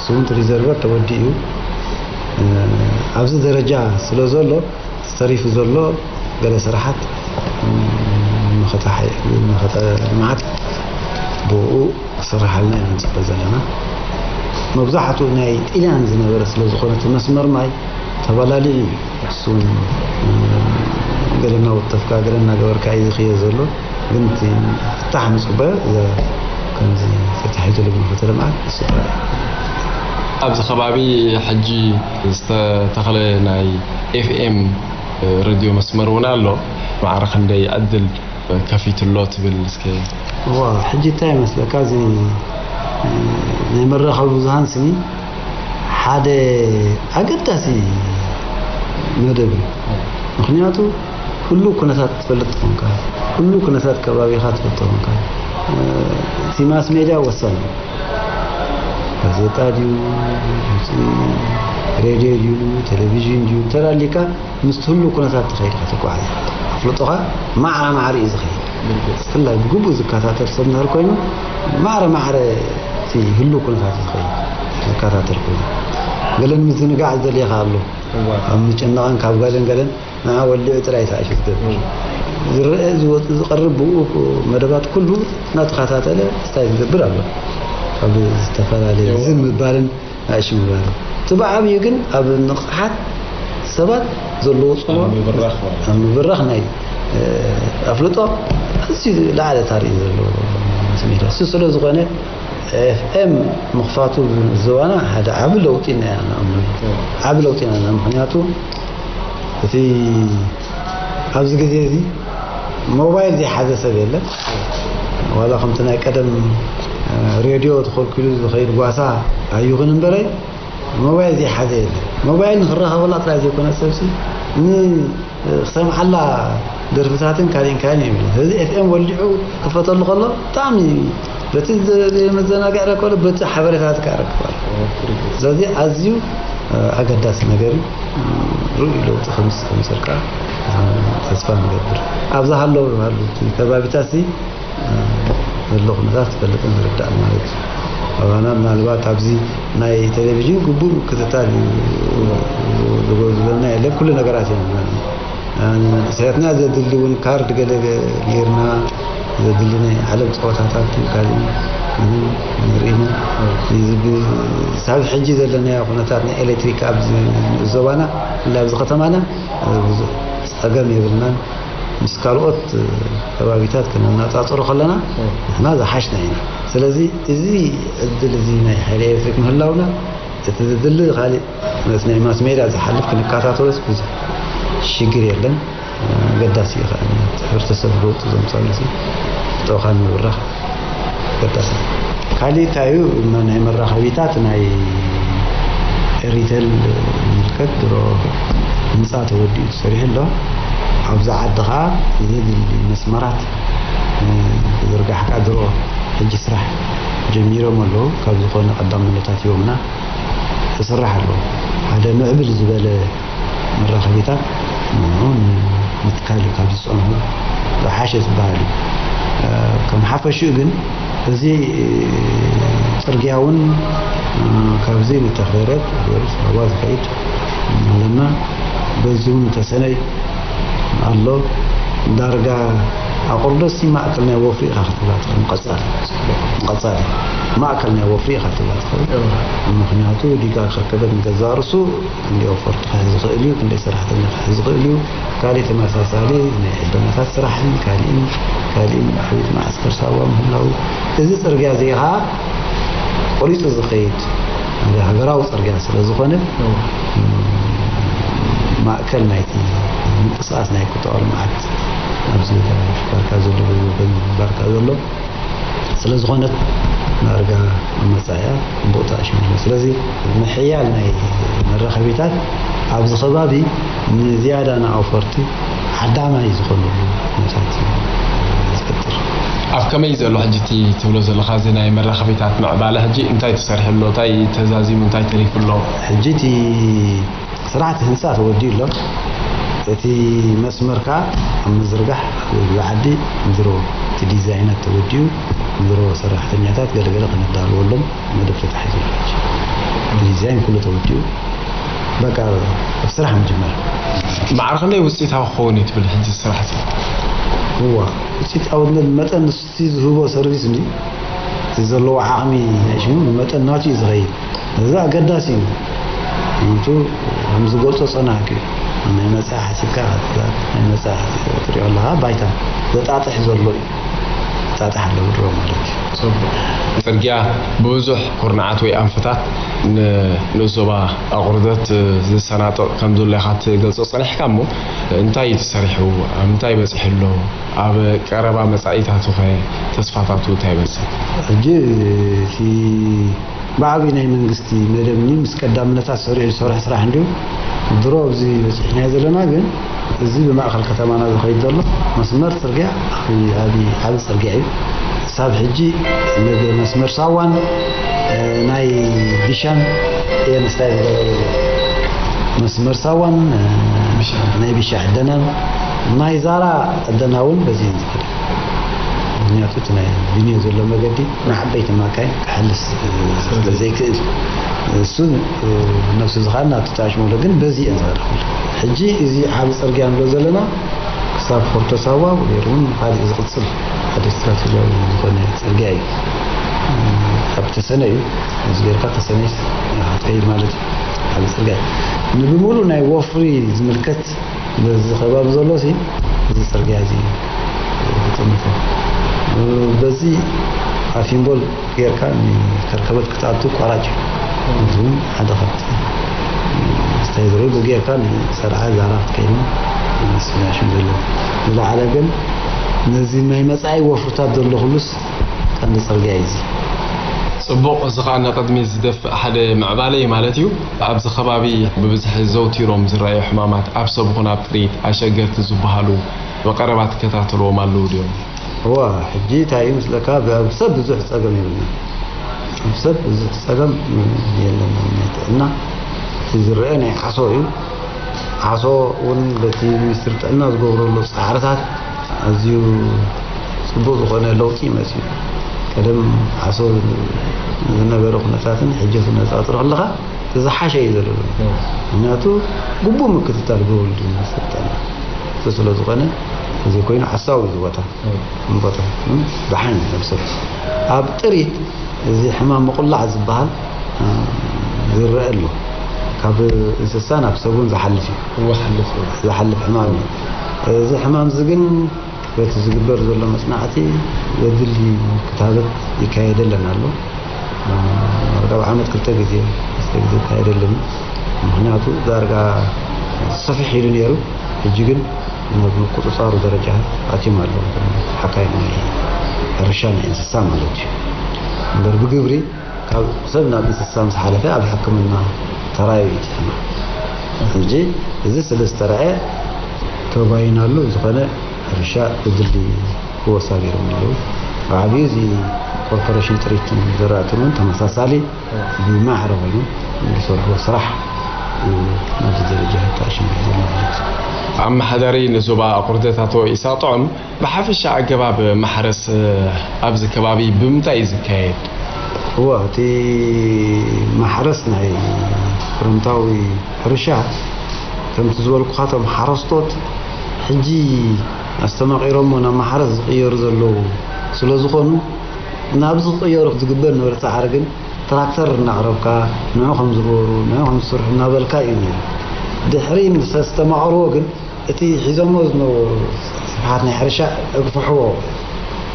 ስውንት ሪዘርቨር ተወዲኡ እዩ። ኣብዚ ደረጃ ስለ ዘሎ ተሪፉ ዘሎ ገለ ስራሓት መኸተ ልምዓት ብኡ ክስርሓልና ኢና ንፅበ ዘለና። መብዛሕትኡ ናይ ጥልያን ዝነበረ ስለ ዝኾነ እቲ መስመር ማይ ተባላሊዑ እዩ። እሱ እውን ገለ እናወተፍካ ገለ እናገበርካ እዩ ዝኽየ ዘሎ። ግን እቲ ፍታሕ ምፅበ ከምዚ ተታሒዙ ልብል መኸተ ልምዓት ንሱ ጥራይ። ኣብዚ ከባቢ ሕጂ ዝተተኽለ ናይ ኤፍኤም ሬድዮ መስመር እውን ኣሎ። ማዕረ ክንደይ ዕድል ከፊትሎ ትብል እስከ? እዋ ሕጂ እንታይ ይመስለካ፣ እዚ ናይ መራኸቢ ብዙሃን ስኒ ሓደ ኣገዳሲ መደብ እዩ። ምክንያቱ ኩሉ ኩነታት ትፈልጥ ትኾንካ፣ ኩሉ ኩነታት ከባቢኻ ትፈልጥ ትኾንካ። እቲ ማስ ሜድያ ወሳኝ እዩ። ጋዜጣ ድዩ፣ ሬድዮ ድዩ፣ ቴሌቪዥን ድዩ፣ ተላሊካ ምስቲ ህሉ ኩነታት ትኸይድ ኢኻ ትጓዓዝ። ኣፍልጦኻ ማዕረ ማዕረ እዩ ዝኸይድ። ብፍላይ ብግቡእ ዝከታተል ሰብ እንድሕር ኮይኑ ማዕረ ማዕረ እቲ ህሉ ኩነታት እዩ ዝኸይድ ዝከታተል ኮይኑ። ገለን ምዝንጋዕ ዝደልየኻ ኣሎ። ኣብ ምጭናቕን ካብ ገለን ገለን ንዓ ወሊዑ ጥራይ ተኣይሹ ዝገብር። ዝረአ ዝወጽእ ዝቐርብ ብኡ መደባት ኩሉ እናተኸታተለ ስታይ ዝገብር ኣሎ። ካብ ዝተፈላለየ ዝም ምባልን ኣእሽምባል እቲ ብዓብዩ ግን ኣብ ንቕሓት ሰባት ዘለዎ ጽልዋ ኣብ ምብራኽ ማለት ኣብ ምብራኽ ናይ ኣፍልጦ ኣዝዩ ዝለዓለ ታሪኽ ዘለዎ ስሜት እሱ ስለ ዝኾነ ኤፍኤም ምኽፋቱ ዝዋና ሓደ ዓቢ ለውጢ ኢና ንኣምነሉ። ዓቢ ለውጢ ኢና ንኣምነሉ። ምኽንያቱ እቲ ኣብዚ ግዜ እዚ ሞባይል ዘይሓዘ ሰብ የለን። ዋላ ከምቲ ናይ ቀደም ሬድዮ ተኸልኪሉ ዝኸይድ ጓሳ ኣይኹን እምበረይ ሞባይል ዘይሓዘ የለን። ሞባይል ንክራኸበላ ጥራይ ዘይኮነ ሰብሲ ንክሰምዓላ ደርፍታትን ካሊእን ካሊእን የብለን። ስለዚ ኤፍኤም ወሊዑ ክፈተሉ ከሎ ብጣዕሚ በቲ መዘናግዒ ረከሉ በቲ ሓበሬታት ከረክባል። ስለዚ ኣዝዩ ኣገዳሲ ነገር እዩ። ርኡይ ለውጢ ከምስ ከምሰርካ ተስፋ ንገብር። ኣብዛ ሃለው ሃሉ ከባቢታት ሲ ዘሎ ኩነታት ዝፈልጥን ዝርዳእን ማለት እዩ። ኣባና ምናልባት ኣብዚ ናይ ቴሌቪዥን ግቡእ ምክትታል እዩ ዝበልና የለን። ኩሉ ነገራት እዮም ንስሕትና ዘድሊ እውን ካርድ ገለ ጌርና ዘድሊ ናይ ዓለም ፀወታታት ካልእ ንርኢ ኢና። ሳብ ሕጂ ዘለናዮ ኩነታት ናይ ኤሌክትሪክ ኣብዚ ዞባና ብፍላይ ኣብዚ ከተማና ብዙሕ ፀገም የብልናን። ምስ ካልኦት ከባቢታት ክነነፃፅሮ ከለና ንሕና ዝሓሽና ኢና። ስለዚ እዚ ዕድል እዚ ናይ ሓይሊ ኤሌክትሪክ ምህላውና እቲ ዝድሊ ካልእ ምስ ናይ ማስ ሜድያ ዝሓልፍ ክንከታተሎስ ብዙሕ ሽግር የለን። ኣገዳሲ እዩ። ከኣ ሕብረተሰብ ለውጢ ዘምፃሉ ሲ ጠውኻን ምብራኽ ኣገዳሲ እዩ። ካሊእ እንታይ እዩ? ናይ መራኸቢታት ናይ ኤሪቴል ዝምልከት ድሮ ህንፃ ተወዲኡ ተሰሪሑ ኣሎ። ኣብዚ ዓዲ ከዓ ዘድሊ መስመራት ዝርጋሕ ከዓ ድሮ ሕጂ ስራሕ ጀሚሮም ኣለዉ። ካብ ዝኾነ ቀዳምነታት ሂቦምና ተስራሕ ኣሎ። ሓደ ምዕብል ዝበለ መራኸቢታት ንዑ ንምትካል እዩ ካብ ዝፀንሑ ዝሓሸ ዝበሃል እዩ። ከም ሓፈሽኡ ግን እዚ ፅርግያ እውን ካብዚ ንተኽለረት ወደ ሳዋ ዝኸይድ ኣለና። በዚ እውን ተሰነይ ኣሎ። ዳርጋ ኣቑርደት ሲ ማእከል ናይ ወፍሪ ኢኻ ክትብላ ትኽእል። ምቐጻል ምቐጻል ማእከል ናይ ወፍሪ ኢኻ ክትብላ ትኽእል። ምኽንያቱ ዲጋ ከርከበት ንገዛ ርሱ ክንደይ ወፈርቲ ክሕዝ ዝኽእል እዩ፣ ክንደይ ሰራሕተኛ ክሕዝ ዝኽእል እዩ። ካልእ ተመሳሳሊ ናይ ዕደናታት ስራሕን ካልእን ካልእን ዓብይቲ መዓስከር ሳዋ ምህላው እዚ ጽርግያ እዚ ኸዓ ቆሪጹ ዝኸይድ ሃገራዊ ጽርግያ ስለ ዝኾነ፣ ማእከል ናይቲ ምንቅስቓስ ናይ ቁጠባዊ ልምዓት ኣብዚ ባርካ ዘሎ፣ ባርካ ዘሎ ስለ ዝኾነት፣ ዳርጋ ኣብ መጻኢያ ጽቡቕ ተኣሽሙ ኣሎ። ስለዚ ምሕያል ናይ መራኸቢታት ኣብዚ ከባቢ ንዝያዳ ንኣውፈርቲ ዓዳማይ ዝኾነሉ ኩነታት እዩ ዝፈጥር። ኣብ ከመይ ዘሎ ሕጂ እቲ ትብሎ ዘለኻ እዚ ናይ መራኸቢታት ምዕባለ ሕጂ እንታይ ተሰሪሑ ኣሎ? እንታይ ተዛዚሙ? እንታይ ተሪፉ ኣሎ? ሕጂ እቲ ስራሕቲ ህንፃ ተወዲኡ ኣሎ። እቲ መስመር ከዓ ኣብ ምዝርጋሕ፣ ኣብ ዓዲ ድሮ እቲ ዲዛይናት ተወዲኡ፣ ድሮ ሰራሕተኛታት ገለገለ ክነዳልወሎም መደብ ተታሒዙ ኣሎ። እቲ ዲዛይን ኩሉ ተወዲኡ፣ በቃ ኣብ ስራሕ ምጅማር። ማዕረ ክንደይ ውፅኢታዊ ክኸውን እዩ ትብል ሕጂ ስራሕ እዚ? እዋ፣ ውፅኢታውነት መጠን ንስቲ ዝህቦ ሰርቪስ እንዲ እቲ ዘለዎ ዓቕሚ ናይ ሽሙ ብመጠን ናቱ እዩ ዝኸይድ። እዚ ኣገዳሲ እዩ። ምክንያቱ ከም ዝገልጾ ጸናሕኪ ናይ መጻኢ ሓሲብካ ናይ መጻኢ ሓሲብካ ትሪኦ ኣለኻ፣ ባይታ ዘጣጥሕ ዘሎ እዩ። ጣጥሕ ኣለዎ ድሮ ማለት እዩ። ጽቡቕ። ጽርግያ ብብዙሕ ኩርናዓት ወይ ኣንፈታት ንንኡስ ዞባ ኣቑርደት ዝሰናጥቕ ከም ዘሎ ኢኻ ትገልጾ ጸኒሕካ እሞ፣ እንታይ እዩ ተሰሪሑ? ኣብ ምንታይ በጺሑ ኣሎ? ኣብ ቀረባ መጻኢታቱ ኸ ተስፋታቱ እንታይ ይመስል? ሕጂ እቲ ብዓብዪ ናይ መንግስቲ መደብ እኒ ምስ ቀዳምነታት ሰሪዑ ዝሰርሖ ስራሕ እንድዩ። ድሮ ኣብዚ በፂሕናዮ ዘለና ግን እዚ ብማእኸል ከተማና ዝኸይድ ዘሎ መስመር ፅርግያ ዓብዪ ዓብዪ ዓብዪ ፅርግያ እዩ። ክሳብ ሕጂ መ- መስመር ሳዋን ናይ ቢሻን እየን ስታይ ዝገበሩ መስመር ሳዋን ናይ ቢሻ ዕደናን ናይ ዛራ ዕደና እውን በዚ እዩ ዝኸድ። ምክንያቱ እቲ ናይ ቢንዮ ዘሎ መገዲ ንዓበይቲ ማካይን ክሕልፍ ስለ ዘይክእል እሱ ነብሱ ዝኸኣል ናብቲ ታሽመሎ ግን በዚ እየን ዝኸዳ። ሕጂ እዚ ዓብ ፅርግያ ንብሎ ዘለና ክሳብ ፎርቶ ሳዋ ወይር እውን ካልእ ዝቕፅል ሓደ ስትራቴጂያዊ ዝኾነ ፅርግያ እዩ። ካብ ተሰነ እዩ እዚ ጌርካ ተሰነ ይኸይድ ማለት እዩ። ዓብ ፅርግያ እዩ። ንብሙሉ ናይ ወፍሪ ዝምልከት በዚ ከባቢ ዘሎ ሲ እዚ ፅርግያ እዚ ዝጥምቶ በዚ ኣፊምቦል ጌርካ ከርከበት ክትኣቱ ቋራጭ እዩ። እዚ እውን ሓደ ካብቲ ስታይ ዝርኢ ጌርካ ንፀርዓ ዛራ ክትከይኑ ስናሽም ዘሎ ዝለዓለ ግን ነዚ ናይ መፃኢ ወፍርታት ዘሎ ኩሉስ ቀንዲ ፅርግያ እዩ። እዚ ጽቡቕ፣ እዚ ኸኣ ንቕድሚት ዝደፍእ ሓደ ምዕባለ እዩ ማለት እዩ። ኣብዚ ከባቢ ብብዝሒ ዘውቲሮም ዝረኣዩ ሕማማት ኣብ ሰብ ኹን ኣብ ጥሪት ኣሸገርቲ ዝበሃሉ ብቐረባ ትከታተልዎም ኣለዉ ድዮም? እዋ፣ ሕጂ እንታይ እዩ ምስለካ፣ ኣብ ሰብ ብዙሕ ጸገም የብልና። ኣብ ሰብ ብዙሕ ጸገም የለን። ናይ ጥዕና እቲ ዝረአ ናይ ዓሶ እዩ። ዓሶ እውን በቲ ሚኒስትሪ ጥዕና ዝገብረሉ ጻዕርታት ኣዝዩ ጽቡቕ ዝኾነ ለውጢ መጺኡ። ቀደም ዓሶ ዝነበረ ኩነታትን ሕጂ ክነጻጽሮ ከለኻ ዝሓሸ እዩ ዘሎ። ምክንያቱ ግቡእ ምክትታል ብወልዲ ዝሰጠና። እዚ ስለ ዝኾነ እዚ ኮይኑ ሓሳዊ እዚ ቦታ እምቦታ ደሓን ነብሰ ኣብ ጥሪት እዚ ሕማም ምቑላዕ ዝበሃል ዝረአ ኣሎ። ካብ እንስሳ ናብ ሰብ እውን ዝሓልፍ እዩ። ዝሓልፍ ሕማም እዩ። እዚ ሕማም እዚ ግን በቲ ዝግበር ዘሎ መጽናዕቲ ዘድሊ ክታበት ይካየደለን ኣሎ። ዳርጋ ኣብ ዓመት ክልተ ግዜ ክልተ ግዜ ይካየደለን እዩ። ምክንያቱ ዳርጋ ሰፊሕ ኢሉ ነይሩ፣ ሕጂ ግን ናብ ምቁፅፃሩ ደረጃ ኣትዮም ኣለዉ። ሓካይ ናይ ሕርሻ ናይ እንስሳ ማለት እዩ። እምበር ብግብሪ ካብ ሰብ ናብ እንስሳ ምስ ሓለፈ ኣብ ሕክምና ተራዩ እዩ እቲ ሕማም። ሕጂ እዚ ስለ ዝተረኣየ ተባይናሉ ዝኾነ ሕርሻ ብድሊ ክወሳ ገይሮም ኣለዉ። ብዓብዩ እዚ ኮርፖሬሽን ጥሪትን ዘራእትን እውን ተመሳሳሊ ብማዕረ ኮይኑ ዝሰርሕዎ ስራሕ ናብዚ ደረጃ ተኣሽሙ ዘሎ ማለት እዩ። ኣመሓዳሪ ንዞባ ኣቑርደት ኣቶ ኢሳቕ ጥዑም፣ ብሓፈሻ ኣገባብ ማሕረስ ኣብዚ ከባቢ ብምንታይ እዩ ዝካየድ? እወ፣ እቲ ማሕረስ ናይ ክረምታዊ ሕርሻ ከምቲ ዝበልኩኻ እቶም ሓረስቶት ሕጂ ኣስተማቒሮሞ ናብ ማሕረስ ዝቕየሩ ዘለዉ ስለ ዝኾኑ ናብዚ ክቕየሩ ዝግበር ነበረ ጻዕሪ ግን ትራክተር እናቕረብካ ንዑ ከም ዝገብሩ ንዑ ከም ዝስርሑ እናበልካ እዩ ነይሩ። ድሕሪ ምስ ኣስተማቕርዎ ግን እቲ ሒዞሞ ዝነበሩ ስፍሓት ናይ ሕርሻ እግፍሕዎ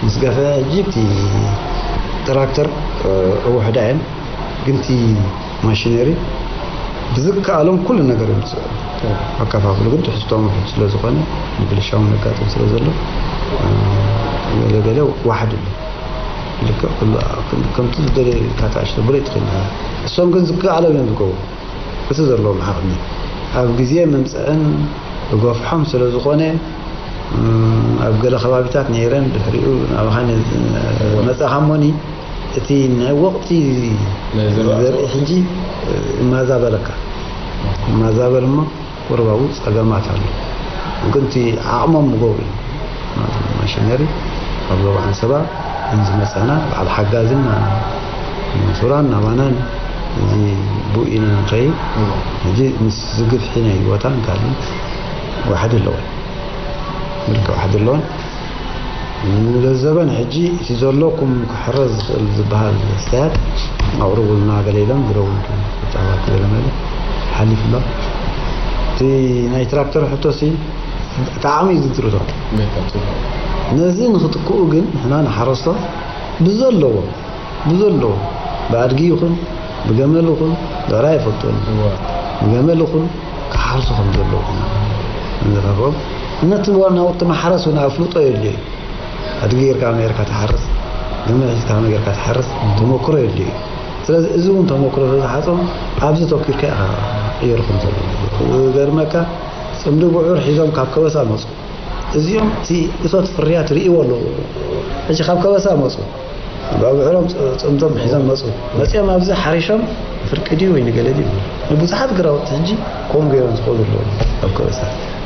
ምስ ገፈ ሕጂ እቲ ትራክተር እውሕዳ እየን ግን እቲ ማሽነሪ ብዝከኣሎም ኩሉ ነገር እዮም ዝፅዕሩ። ኣከፋፍሉ ግን ትሕዝቶም ውሕድ ስለ ዝኾነ፣ ምብልሻው ነጋጥም ስለ ዘሎ፣ ገለ ገለ ዋሕድ ኣሎ። ልክዕ ኩሉ ከምቲ ዝደለካ ትኣሽቶ ብለይ ትኽእል ኢኻ። እሶም ግን ዝከኣሎም እዮም ዝገብሩ። እቲ ዘለዎም ዓቕሚ ኣብ ግዜ ምምፅዕን ብገፍሖም ስለ ዝኾነ፣ ኣብ ገለ ከባቢታት ነይረን፣ ድሕሪኡ ናባኻ መፃኻ እሞኒ፣ እቲ ናይ ወቕቲ ዘርኢ ሕጂ እማዛበለካ። እማዛበል እሞ ቁርባቡ ጸገማት ኣሎ። ግን እቲ ዓቕሞም ምገብሩ እዩ። ማሽነሪ ኣብ ዞባ ዓንሰባ እንዝመጻና በዓል ሓጋዝን ሱራን ናባናን እዚ ብኡ ኢና ንኸይድ። ሕጂ ምስ ዝግፍሒ ናይ ቦታን ካልእ ዋሕዲ ኣለወን። ምልክ ዋሕዲ ኣለወን። ንለዘበን ሕጂ እቲ ዘለኩም ክሕረስ ዝኽእል ዝበሃል መስተያት ኣቕርቡልና ገለ ኢሎም ብደውል ቁጠባ ክበለ መለ ሓሊፉ ኣሎ። እቲ ናይ ትራክተር ሕቶሲ እቲ ዓቕሚ እዩ ዝድርቶ። ነዚ ንኽትክኡ ግን ንሕና ንሓረስቶ ብዘለዎ ብዘለዎ ብኣድጊ ይኹን ብገመል ይኹን ብዕራይ ኣይፈልጦን። ብገመል ይኹን ክሓርሱ ከም ዘለዉ ኢና ንዘራርቦም። ነቲ ናውቲ ማሕረስ እውን ኣፍልጦ የድልዮ እዩ። ኣድጊ ጌርካ ከመይ ጌርካ ትሓርስ፣ ገመል ሒዝካ ከመይ ጌርካ ትሓርስ ተመክሮ የድልዮ እዩ። ስለዚ እዚ እውን ተመክሮ ስለ ዝሓጾም ኣብዚ ተኪርካ ኢኻ ክቕየሩ ከም ዘለዎም። ዝገርመካ ጽምዲ ብዑር ሒዞም ካብ ከበሳ መጹ። እዚኦም እቲ እቶት ፍርያት ርእይዎ ኣለዉ። ሕጂ ካብ ከበሳ መጹ። ብዕሮም ጽምዶም ሒዞም መጹ። መጺኦም ኣብዚ ሓሪሾም ፍርቂ ድዩ ወይ ንገለ ድዩ? ንብዙሓት ግራውቲ ሕጂ ከምኡ ገይሮም ዝኸዱ ኣለዉ ኣብ ከበሳ።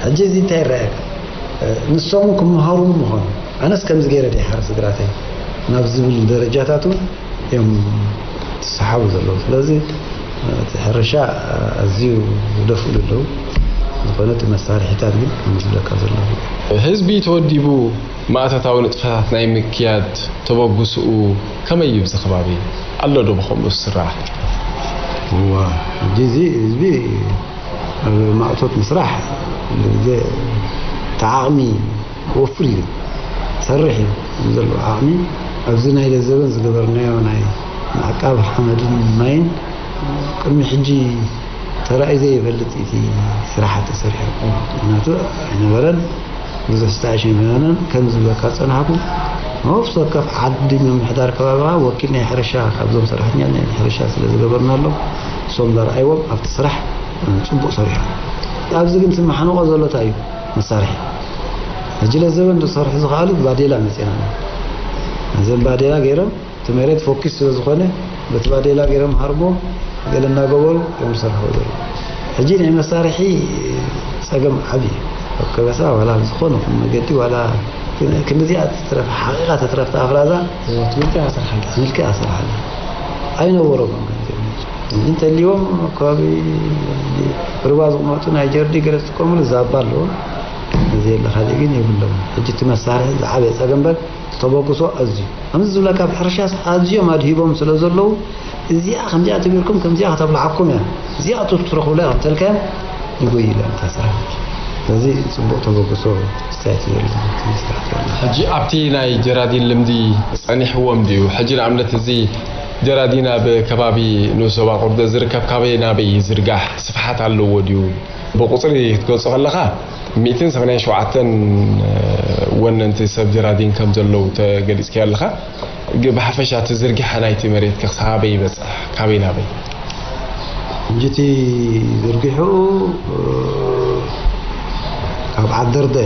ሕጂ እዚ እንታይ ይረኣየካ? ንሶም ክመሃሩ ምዃኑ። ኣነስ ከምዚ ገይረ ድየ ሓርስ ግራተይ ናብ ዝብል ደረጃታት እውን እዮም ዝሰሓቡ ዘለዉ። ስለዚ እቲ ሕርሻ ኣዝዩ ይደፍእሉ ኣለዉ። ዝኾነ እቲ መሳርሒታት ግን ከም ዝብለካ ዘለኹ። ህዝቢ ተወዲቡ ማእቶታዊ ንጥፈታት ናይ ምክያድ ተበግስኡ ከመይ እዩ? ብዚ ከባቢ ኣሎ ዶ ብኸምኡ ዝስራሕ? እዋ፣ ሕጂ እዚ ህዝቢ ኣብ ማእቶት ምስራሕ ግዜ እቲ ዓቕሚ ክወፍር እዩ። ሰርሕ እዩ ዘሎ ዓቕሚ። ኣብዚ ናይ ለዘበን ዝገበርናዮ ናይ ምዕቃብ ሓመድን ማይን ቅድሚ ሕጂ ተራእዩ ዘይፈልጥ እቲ ስራሓት ተሰሪሑ። ምኽንያቱ ኣይነበረን። ብዙሕ ዝተኣሸ ኣይነበረን። ከም ዝብለካ ዝጸናሕኩ ነፍሲ ወከፍ ዓዲ ምምሕዳር ከባቢኻ ወኪል ናይ ሕርሻ ካብዞም ሰራሕተኛታት ናይ ሕርሻ ስለ ዝገበርናሎም እሶም ዘርኣይዎም ኣብቲ ስራሕ ጽቡቕ ሰሪሖም። ኣብዚ ግን እቲ ማሕንቖ ዘሎ እንታይ እዩ? መሳርሒ። ሕጂ ለዘበን ዝሰርሑ ዝኸኣሉ ባዴላ መጺና። ነዘን ባዴላ ገይሮም እቲ መሬት ፎኪስ ስለ ዝኾነ በቲ ባዴላ ገይሮም ሃርሞ ገለ እናገበሩ እዮም ዝሰርሑ ዘለዉ። ሕጂ ናይ መሳርሒ ጸገም ዓቢ እዩ። ኣብ ከበሳ ዋላ ዝኾነ ይኹን መገዲ ዋላ ክንዲዚኣ ትትረፍ ሓቒቓ ተትረፍ ተኣፍራዛ ትምህርቲ ኣሰርሓላ። ትምህርቲ ኣሰርሓላ። ኣይነበሮምን ገንዘብ። እንተልዮም ኣብ ከባቢ ሩባ ዝቕመጡ ናይ ጀርዲ ገለ ዝጥቀሙሉ ዛባ ኣለዎም። እዚ የለ ካልእ ግን የብሎም። ሕጂ እቲ መሳርሒ ዝዓበየ ጸገም እምበር ተበግሶ ኣዝዩ ከምዚ ዝብለካ ኣብ ሕርሻስ ኣዝዮም ኣድሂቦም ስለ ዘለዉ እዚኣ ከምዚኣ ተገይርኩም ከምዚኣ ከተብልዓኩም እያ እዚኣ ትረኽቡላ ኢኹም ተልካዮም ይጎይላ እታ ስራሕ። ስለዚ ጽቡቕ ተበግሶ ስታይት የለን። ሕጂ ኣብቲ ናይ ጀራዲን ልምዲ ጸኒሕዎም ድዩ? ሕጂ ንኣብነት እዚ ጀራዲን ኣብ ከባቢ ንኡስ ዞባ ቁርደ ዝርከብ ካበይ ናበይ ይዝርጋሕ? ስፍሓት ኣለዎ ድዩ? ብቁጽሪ ክትገልጾ ከለኻ ሚእትን ሰማንያን ሸውዓተን ወነንቲ ሰብ ጀራዲን ከም ዘለዉ ተገሊጽካዮ ኣለኻ። ግ-፣ ብሓፈሻ እቲ ዝርግሐ ናይቲ መሬት ከ ክሳበይ ይበጽሕ? ካበይ ናበይ? ሕጂ እቲ ዝርግሑ፣ እ፣ ካብ ዓደርደ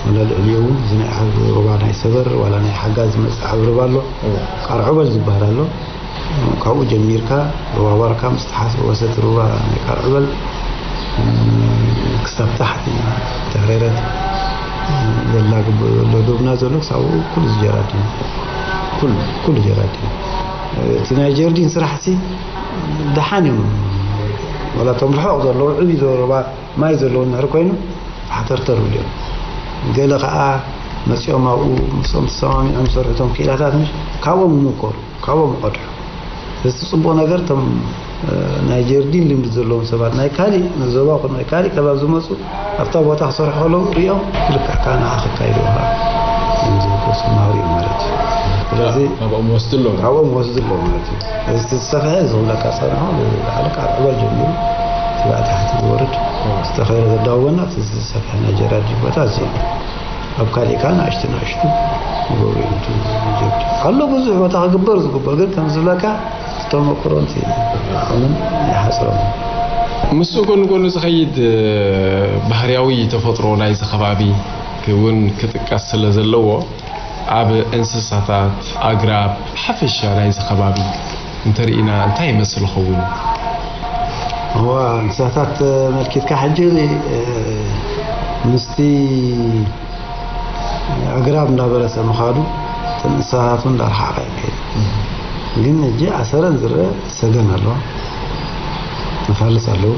ወላ ልዕሊኡ እውን እዚ ናይ ዓቢ ሩባ ናይ ሰበር ዋላ ናይ ሓጋ ዝመጽእ ዓቢ ሩባ ኣሎ። እዎ። ቃርዑበል ዝበሃል ኣሎ። ካብኡ ጀሚርካ ሩባ ዋርካ ምስ ተሓሰወሰት ሩባ ናይ ቃርዕበል ክሳብ ታሕቲ ተረረት ዘላ ግቡእ ዘሎ ዶብና ዘሎ ክሳብ ኩሉ ዝጀራዲን ኩሉ ኩሉ ጀራዲን እቲ ናይ ጀርዲን ስራሕሲ ደሓን እዮም። ወላ እቶም ርሑቕ ዘለዉ ዕብይ ዞባ ማይ ዘለዎ እንድሕር ኮይኑ ሓተርተር ይብሉ እዮም። ገለ ከዓ መፂኦም ኣብኡ ምስኦም ተሰማሚዖም ዝሰርሑ እቶም ክኢላታት ምሽ ካብኦም ይምኮሩ። ካብኦም ይቐድሑ። እዚ ጽቡቕ ነገር እቶም ናይ ጀርዲን ልምዲ ዘለዎም ሰባት ናይ ካሊእ ዞባ ኮነ ናይ ካሊእ ከባቢ ዝመጹ ኣብታ ቦታ ክሰርሑ ከለዉ ሪኦም ብልክዕ ከኣ ንዓ ክካይድዎ ከኣ እዮም ዝብገሱ ማህሩ እዮም ማለት እዩ። ስለዚ ካብኦም ወስድሎም። ካብኦም ወስድሎም ማለት እዩ። እዚ ዝተሰፍሐ ዝብለካ ጸንሖ፣ ብላዕሊ ካብ ዕበር ጀሚሩ ክሳዕ ታሕቲ ዝወርድ ዝተኸለ ዘዳወና፣ እቲ ዝተሰፍሐ ናይ ጀራዲን ቦታ እዚ እዩ። ኣብ ካሊእ ከኣ ንኣሽቱ ንኣሽቱ ይገብሩ እዮም። እቲ ጀርዲን ኣሎ ብዙሕ ቦታ ክግበር ዝግብኦ፣ ግን ከም ዝብለካ ተመክሮን ዓቕምን ይሓጽሮም። ምስኡ ጎኒ ጎኒ ዝኸይድ ባህርያዊ ተፈጥሮ ናይዚ ከባቢ እውን ክጥቀስ ስለ ዘለዎ፣ ኣብ እንስሳታት፣ ኣግራብ፣ ሓፈሻ ናይዚ ከባቢ እንተርኢና እንታይ ይመስል ይኸውን? እዋ፣ እንስሳታት ተመልኪትካ ሕጂ፣ እ፣ ምስቲ ኣግራብ እንዳበረሰ ምኻዱ፣ እንስሳታቱ እንዳረሓቐ ይኸይድ። ግን ሕጂ ኣሰረን ዝረአ ሰገን ኣለዋ፣ ነፋልስ ኣለዉ፣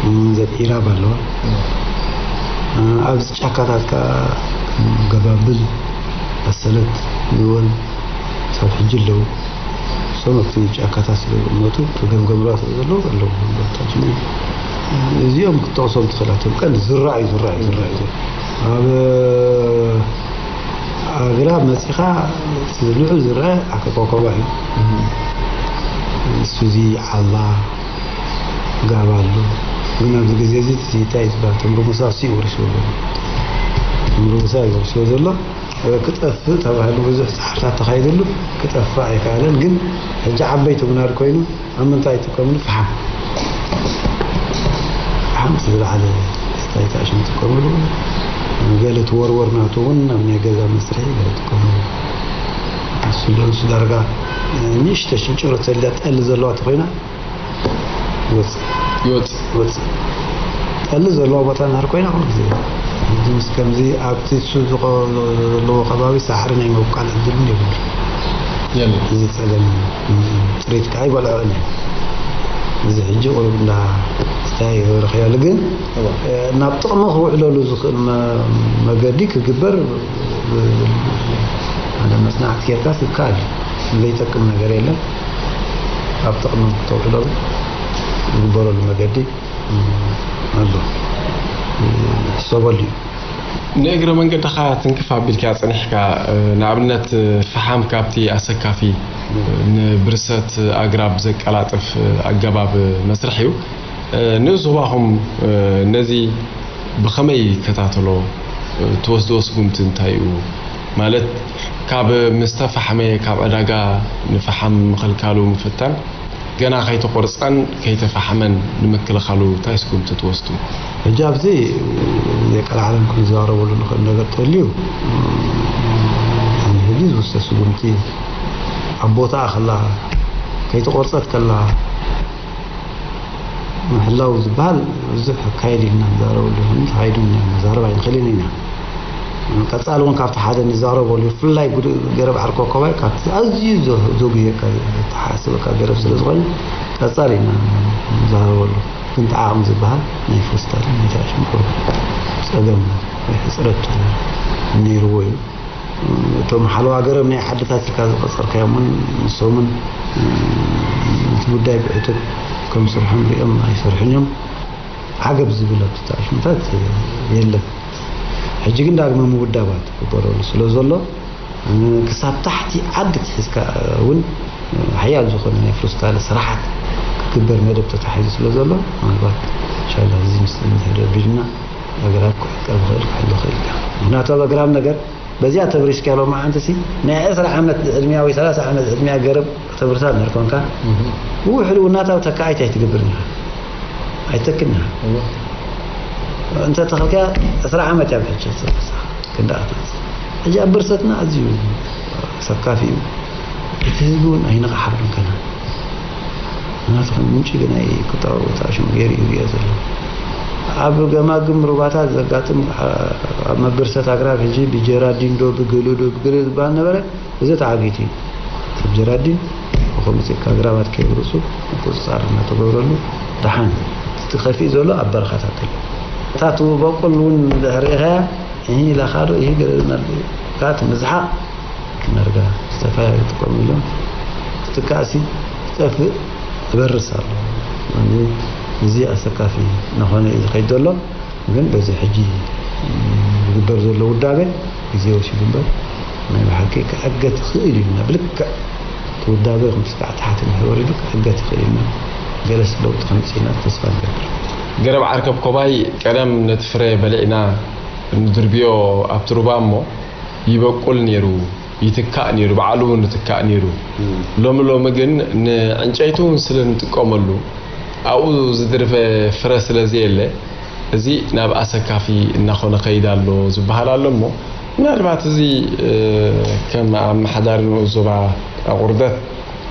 እም፣ ዘብዒራብ ኣለዋ። እ፣ ኣብዚ ጫካታት ከኣ ገባብል፣ ኣሰለት፣ ንወል፣ ሳብ ሕጂ ኣለዉ። እሶም ኣብቲ ጫካታት ስለ ዝቕመጡ፣ ተገምገምራ ስለ ዘለዉ ኣለዉ። እዚኦም ክትጠቕሶም ትኽእል፣ እቶም ቀንዲ ዝረኣዩ፣ ዝረኣዩ፣ ዝረኣዩ። ኣብ ኣግራብ መጺኻ፣ እቲ ልዑል ዝረአ ዓከ ኮኮባ እዩ። እም። እሱ እዚ ዓላ፣ ጋባ ኣሎ። ግን ኣብዚ ግዜ እዚ እቲ እንታይ እዩ ዝበሃል? ተምርሙሳ እሱ እዩ ወሪስዎ ዘሎ። ተምርሙሳ እዩ ወሪስዎ ዘሎ። ክጠፍእ ተባሂሉ ብዙሕ ጻዕርታት ተኻይደሉ፣ ክጠፍእ ኣይከኣለን። ግን ሕጂ ዓበይቲ ምናድ ኮይኑ፣ ኣብ ምንታይ ይጥቀምሉ? ፈሓም። ፈሓም እቲ ዝለዓለ ስታይት ኣሽም ይጥቀምሉ። ገለ ትወርወር ናቱ እውን ኣብ ናይ ገዛ መስርሒ ገለ ይጥቀምሉ። እሱ ዶ-፣ እሱ ዳርጋ ንእሽቶ ሽንጭሮ ተልያ ጠሊ ዘለዋ ተኾይና፣ ይወጽእ። ይወጽእ። ይወጽእ። ጠሊ ዘለዋ ቦታ እንድሕር ኮይና፣ ኩሉ ግዜ ሕጂ ምስ ከምዚ ኣብቲ እሱ ዝቆ-፣ ዘለዎ ከባቢ ሳዕሪ ናይ ምብቃል ዕድል እውን የብሉ። የለን። እዚ ጸገም እዩ። ጽሬት ከዓ ይበልዖ እዩ። እዚ ሕጂ ቁሩብ እንዳ ስታይ ይበርኽ ያሉ፣ ግን፣ እዋ። እ፣ ናብ ጥቕሚ ክውዕለሉ ዝኽእል መ-፣ መገዲ ክግበር፣ እ፣ ሓደ መጽናዕቲ ጌርካ ይከኣል እዩ። ዘይጠቅም ነገር የለን። ኣብ ጥቕሚ ክተውዕለሉ ዝግበረሉ መገዲ ኣሎ። ይሕሰበሉ እዩ። ንእግረ መንገድኻ ትንክፍ ኣቢልካ ጸኒሕካ፣ ንኣብነት፣ ፈሓም ካብቲ ኣሰካፊ ንብርሰት ኣግራብ ዘቀላጥፍ ኣገባብ መስርሕ እዩ። ንዞባኹም ነዚ ብኸመይ ይከታተሎ? ትወስድዎ ስጉምቲ እንታይ እዩ? ማለት፣ ካብ ምስተፋሕመ ካብ ዕዳጋ ንፈሓም ምኽልካሉ ምፍታን፣ ገና ከይተቖርጸን ከይተፋሕመን ንምክልኻሉ እንታይ ስጉምቲ ትወስዱ? ሕጂ ኣብዚ የቀላዕለን ክንዘራረበሉ ንኽእል ነገር ተልዩ፣ ሕጂ ዝውሰድ ስጉምቲ ኣብ ቦታኣ ከላ፣ ከይተቖርጸት ከላ፣ ምሕላው ዝበሃል ብዙሕ ኣካይድ ኢልና ንዛረበሉ፣ ተኻይዱ ኢና፣ ንዛረብ ኣይንኽእልን ኢና። ቀጻሊ እውን ካብቲ ሓደ ንዛረበሉ፣ ብፍላይ ጉድ-፣ ገረብ ዓርኮኮባይ ካብቲ ኣዝዩ ዘ-፣ ዘጉህየካ፣ ዘተሓሳስበካ ገረብ ስለ ዝኾነ፣ ቀጻሊ ኢና ንዛረበሉ። ግን እቲ ዓቕሚ ዝበሃል ናይ ፌስታል፣ ናይ ታሽን ጸገም ወይ ሕጽረት ነይርዎ እዩ። እቶም ሓለዋ ገረብ ናይ ዓድታት ኢልካ ዝቐጸርካዮም እውን ንሶምን፣ እ፣ እቲ ጉዳይ ብዕቱብ ከም ስርሖም ሪኦም ኣይሰርሑን እዮም። ዓገብ ዝብል ኣብቲ ታሽምታት የለን። ሕጂ ግን ዳግመ ምውዳባት ክግበረሉ ስለ ዘሎ፣ እ፣ ክሳብ ታሕቲ ዓዲ ክትሒዝካ እውን፣ እ፣ ሓያል ዝኾነ ናይ ፍሩስታለ ስራሓት ክግበር መደብ ተታሒዙ ስለ ዘሎ፣ ምናልባት ኢንሻላህ እዚ ምስ እንድሕር ቢልና ኣግራብ ክዕቀብ ይኽእል፣ ክሕሉ ይኽእል እዩ። ምኽንያቱ ኣብ ኣግራብ ነገር በዚኣ ተብሪስካ ሎማዓንቲ ሲ ናይ ዕስራ ዓመት ዕድሚያ ወይ ሰላሳ ዓመት ዕድሚያ ገረብ ከተብርሳ ነር ኮንካ፣ እህ። ብውሕዱ እውን ናታ ተካኣይት ኣይትገብርን ኢኻ። ኣይተክን ኢኻ። እወ። እንተ ተኸልካ ዕስራ ዓመት እያ ብሕጂ ትብርሳ። ክንዲ ኣትወጽእ። ሕጂ ኣብ ብርሰትና ኣዝዩ ሰካፊ እዩ። እቲ ህዝቢ እውን ኣይነቕሓሉን ከና። ናትኹም ምንጪ ግናይ ቁጠባዊ ተኣሽሙ ገይሩ እዩ ዝሪኦ ዘሎ። ኣብ ገማግም ሩባታት ዘጋጥም፣ ኣ-፣ ኣብ መበርሰት ኣግራብ ሕጂ ብጀራዲን ዶ ብገለ ዶ ብገለ ዝበሃል ነበረ፣ እዚ ተዓጊቱ እዩ። ሰብ ጀራዲን ብኸምኡ ፂእካ ኣግራባት ከይብርሱ ምቁፅፃር እናተገብረሉ ደሓን እዩ። እቲ ከፊእ ዘሎ ኣብ በረኻታት ኣሎ። እታ ትበቁል እውን እንድሕር ርኢኻያ፣ እሂ ኢላኻ ዶ፣ እሂ ገለ ኢልካ እቲ ምዝሓቕ፣ ነርጋ ዝተፈላለዩ ይጥቀሙ ኢሎም። ክትካእሲ ይጠፍእ፣ ይበርስ ኣሎ። እዚ፣ እዚ ኣሰካፊ እናኾነ እዩ ዝኸይድ ዘሎ። ግን በዚ ሕጂ ዝግበር ዘሎ ውዳበ ግዜ ወሲዱ እምበር ናይ ብሓቂ ክዕገት ይኽእል እዩ። ብልክዕ እቲ ውዳበ ይኹን ስርዓት ታሕቲ እንድሕር ወሪዱ ክዕገት ይኽእል እዩ። ገለስ ለውጢ ከምፅእ ኢና ተስፋ ንገብር። ገረብ ዓርከብ ኮባይ፣ ቀደም ነቲ ፍረ በሊዕና ንድርብዮ ኣብቲ ሩባ እሞ ይበቁል ነይሩ፣ ይትካእ ነይሩ፣ ባዕሉ እውን ይትካእ ነይሩ። ሎሚ ሎሚ ግን ንዕንጨይቲ እውን ስለ ንጥቀመሉ ኣብኡ ዝድርበ ፍረ ስለ ዘየለ እዚ ናብ ኣሰካፊ እናኾነ ከይድ ኣሎ ዝበሃል ኣሎ እሞ ምናልባት እዚ ከም ኣመሓዳሪ ንኡስ ዞባ ኣቑርደት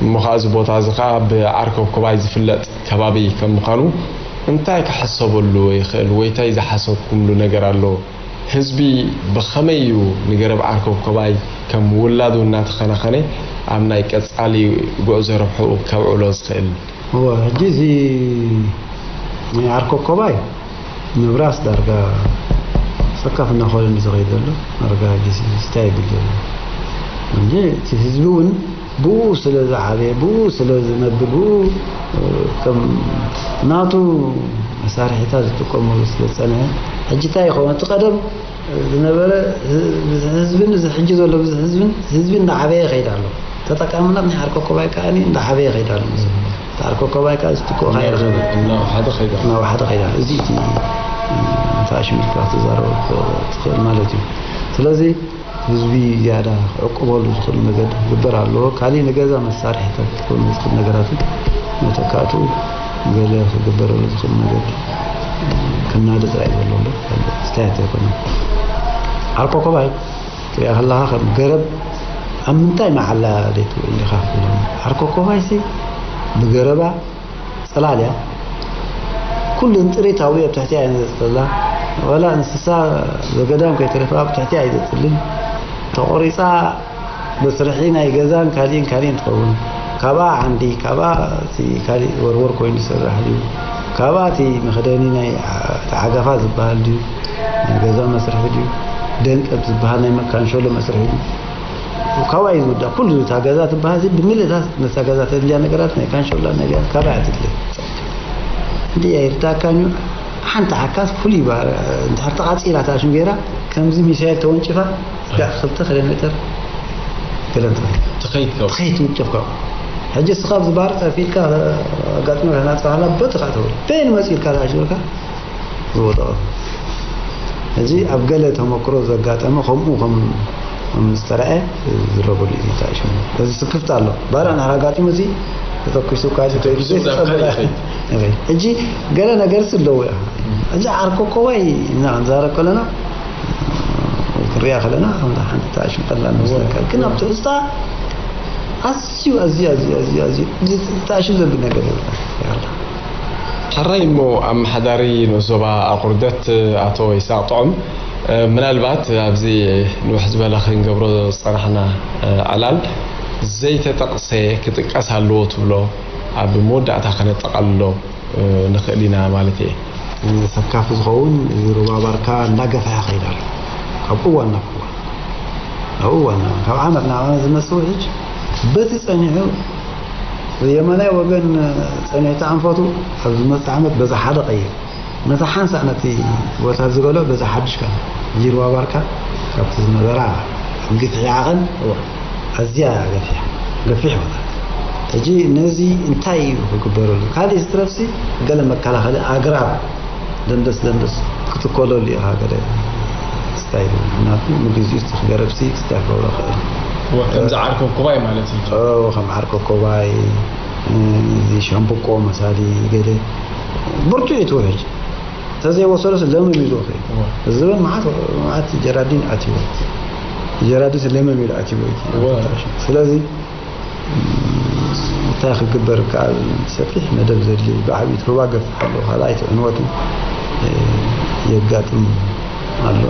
እሞ ከዓ እዚ ቦታ እዚ ከዓ ብዓርከብ ኮባይ ዝፍለጥ ከባቢ ከም ምዃኑ እንታይ ክሕሰበሉ ይኽእል ወይ እንታይ ዝሓሰብኩምሉ ነገር ኣሎ? ህዝቢ ብኸመይ እዩ ንገረብ ዓርከብ ኮባይ ከም ውላዱ እናተኸናኸነ ኣብ ናይ ቀፃሊ ጉዕዞ ረብሕኡ ከብዕሎ ዝኽእል? እወ፣ ሕጂ እዚ ናይ ዓርከብ ኮባይ ምብራስ ዳርጋ ሰካፍ እናኾነ ዝኸይድ ዘሎ ዳርጋ ሕጂ ስታይ ይብል ዘሎ እንጂ እቲ ህዝቢ እውን ብኡ ስለ ዝዓበየ ብኡ ስለ ዝነብር ብኡ ከም ናቱ መሳርሒታት ዝጥቀመሉ ስለ ዝፀንሐ ሕጂ እንታይ ይኸውን እቲ ቀደም ዝነበረ ህዝብን እዚ ሕጂ ዘሎ ህዝብን ህዝቢ እንዳዓበየ ይኸይድ ኣሎ። ተጠቃምነት ናይ ዓርከብ ኮባይ ከዓ እንዳዓበየ ይኸይድ ኣሎ። ዓርከብ ኮባይ ከዓ ዝትክኦ ከይረኸበ እናወሓደ ከይዳ እናወሓደ ከይዳ እዚ እቲ እንታይ ሽሚልካ ክትዛረብ ትኽእል ማለት እዩ። ስለዚ ህዝቢ ዝያዳ ክዕቅበሉ ዝኽእል መገዲ ክግበር ኣለዎ። ካሊእ ንገዛ መሳርሒታት ክኾኑ ዝኽእል ነገራት እውን መተካእትኡ ገለ ክግበረሉ ዝኽእል መገዲ ክናደ ጥራይ ዘሎ እምበር ካልእ ኣስተያየት ኣይኮነን። ዓርኮ ኮባይ ክትሪኣ ከለኻ ከም ገረብ ኣብ ምንታይ መዓላ ዘይትውዕል ኢኻ ክትብሎ። ዓርኮ ኮባይሲ ብገረባ ጽላል እያ። ኩለን ጥሪት ኣውሪድ ኣብ ትሕቲኣ እየን ዘጽልላ። ዋላ እንስሳ ዘገዳም ከይተረፈ ኣብ ትሕቲኣ እዩ ዘጽልል። ተቖሪጻ መስርሒ ናይ ገዛን ካሊእን ካሊእን ትኸውን። ካብኣ ዓንዲ፣ ካብኣ እቲ ካሊእ ወርወር ኮይኑ ዝስራሕ ድዩ? ካብኣ እቲ መኽደኒ ናይ ዓ-፣ እቲ ዓጋፋ ዝበሃል ድዩ? ናይ ገዛ መስርሒ ድዩ? ደንቀብ ዝበሃል ናይ መ-፣ ካንሸሎ መስርሒ ድዩ? ካብኣ እዩ ዝውዳእ። ኩሉ እታ ገዛ ትበሃል እዚ ብምልእታ ነታ ገዛ ተድልያ ነገራት ናይ ካንሸላ ናይ ገዛ ካብኣ እያ ትድለ። እንዲ ኣይርዳእካን እዩ። ሓንቲ ዓካስ ፍሉይ ባህሪ፣ እንድሕር ተቓጺላ እታ ሽም ገይራ፣ ከምዚ ሚሳይል ተወንጭፋ፣ ዳእ ክልተ ኪሎ ሜትር ገለ እንትበል ትኸይድ ካብ ትኸይድ ትውንጨፍ ካብኡ። ሕጂ እስኻ ኣብዚ ባህሪ ጸፊልካ ኣጋጢሙ ናጻ ባህላ በቲ ኸኣ ተበል። በየን መጺኡ ኢልካ ዝኣሽርካ ዝወደቐ። እዚ ኣብ ገለ ተመክሮ ዘጋጠመ ከምኡ ከም፣ ከም ዝተረኣየ ዝረበሉ እዩ እንታይ ሽሙ። እዚ ስክፍታ ኣሎ። ባርዕ ናህር ኣጋጢሙ እዚ ተተኩሱ ካዚ ከይዱ ተተኩሱ ዘይተጸበረ። ካብ ካሊእ ይኸይድ። ይኸይድ። ሕጂ ገለ ነገርስ ኣለዎ ኢኻ። ሕጂ ዓርኮ ኮባይ ኢና ክንዛረብ ከለና፣ ክንሪኣ ከለና፣ ከምዛ ሓንቲ ታሽም ቀላል መስለካ። ግን ኣብ ትሕዝታ ኣዝዩ፣ ኣዝዩ፣ ኣዝዩ፣ ኣዝዩ፣ ኣዝዩ፣ እዚ ታሽም ዘብል ነገር የብላን። ያላ። ሕራይ እሞ ኣመሓዳሪ ንኡስ ዞባ ኣቑርደት ኣቶ ይስሐቅ ጥዑም፣ እ፣ ምናልባት ኣብዚ ንውሕ ዝበለ ክንገብሮ ዝጸናሕና፣ እ፣ ዕላል ዘይተጠቕሰ ክጥቀስ ኣለዎ ትብሎ ኣብ መወዳእታ ከነጠቓልሎ፣ እ፣ ንኽእል ኢና ማለት እየ። ሰካፍ ዝኸውን እዚ ሩባ ባርካ እንዳገፍሐ ይኸይድ ኣሎ። ካብ እዋን ናብ እዋን፣ ካብ እዋን ናብ እዋን፣ ካብ ዓመት ናብ ዓመት ዝመጽእ ውሕጅ በቲ ጸኒሑ የማናይ ወገን ጸኒሑ እቲ ኣንፈቱ ኣብ ዝመጽእ ዓመት በዚ ሓደ ቀይር። ነታ ሓንሳእ ነቲ ቦታ ዝገሎ በዛ ሓድሽ ከም ጅርባ ባርካ ካብቲ ዝነበራ ግፍሒ ዓቐን እዋ ኣዝያ ገፊሕ፣ ገፊሕ ቦታ። ሕጂ ነዚ እንታይ እዩ ክግበረሉ? ካልእ ዝትረፍሲ ገለ መከላኸሊ ኣግራብ ደንደስ ደንደስ ክትኮለሉ ኢኻ ገለ ስታይል። ምኽንያቱ ንግዚኡ እቲ ገረብሲ ክስታይ ክገብሮ ይኽእል። እወ፣ ከምዚ ዓርኮ ኮባይ ማለት እዩ። ኦ፣ ከም ዓርኮ ኮባይ፣ እዚ ሻምብቆ መሳሊ ገለ ብርቱዕ እዩ እቲ ውሕጅ። እንተዘይወሰዶስ ለምም ኢሉ ይኸይድ። እወ። እዚ እውን መዓት፣ መዓት ጀራዲን ኣትዩ። ጀራዲን ለምም ኢሉ ኣትዩ። እወ። ስለዚ እንታይ ክግበር ከኣ ሰፊሕ መደብ ዘድሊ ብዓብዩ እቲ ሩባ ገፍሕ ኣሎ፣ ካልኣይቲ ዕንወትን፣ እ፣ የጋጥም ኣሎ።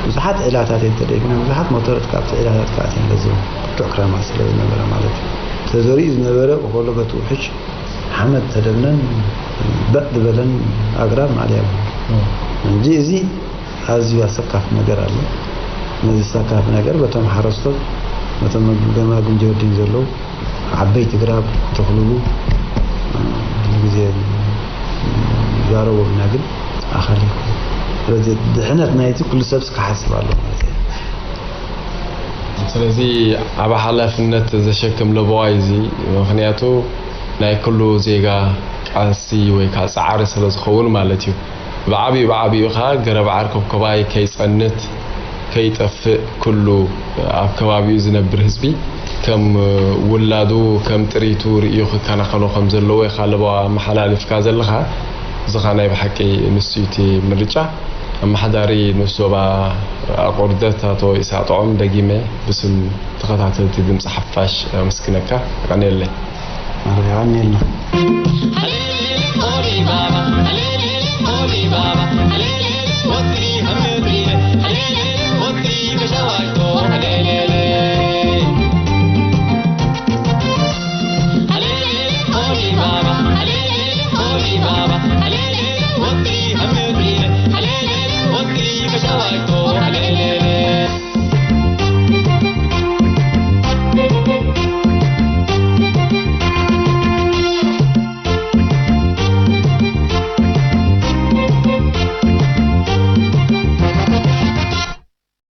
ብዙሓት ዒላታት እየን ተደፊነን፣ ብዙሓት ሞተራት ካብቲ ዒላታት ከኣ እተን ለዚበን፣ ብርቱዕ ክረማት ስለ ዝነበረ ማለት እዩ። ተዘሪኡ ዝነበረ በቆሎ በቲ ውሕጅ ሓመድ ተደብነን በጥ ዝበለን ኣግራብ ማእለያ የብሉን። እም። እንጂ እዚ ኣዝዩ ኣሰካፊ ነገር ኣሎ። ነዚ ኣሰካፊ ነገር በቶም ሓረስቶት፣ በቶም ገማግም ጀርዲን ዘለዉ ዓበይቲ ግራብ ተኽልሉ፣ እ፣ ግዜ ዛረቦ ኢና፣ ግን ኣኻሊ ይኹን። ስለዚ ድሕነት ናይቲ ኩሉ ሰብስ ክሓስብ ኣሎ ማለት እዩ። ስለዚ ዓቢ ሓላፍነት ዘሸክም ለበዋይ እዚ፣ ምኽንያቱ ናይ ኩሉ ዜጋ ቃልሲ ወይ ከዓ ጻዕሪ ስለ ዝኸውን ማለት እዩ። ብዓብዩ ብዓብዩ ኸዓ ገረብ ዓርከብኮባይ ከይጸንት ከይጠፍእ፣ ኩሉ ኣብ ከባቢኡ ዝነብር ህዝቢ ከም ውላዱ ከም ጥሪቱ ርእዩ ክከናኸኖ ከም ዘለዎ ኢኻ ለበዋ ኣመሓላሊፍካ ዘለኻ። እዚ ኸዓ ናይ ብሓቂ ንሱ እዩ እቲ ምርጫ። ኣመሓዳሪ ንኡስ ዞባ ኣቑርደት ኣቶ ኢሳቅ ጥዑም፣ ደጊመ ብስም ተኸታተልቲ ድምፂ ሓፋሽ ኣመስግነካ። የቐንየለይ። ኣረ፣ የቐንየልና።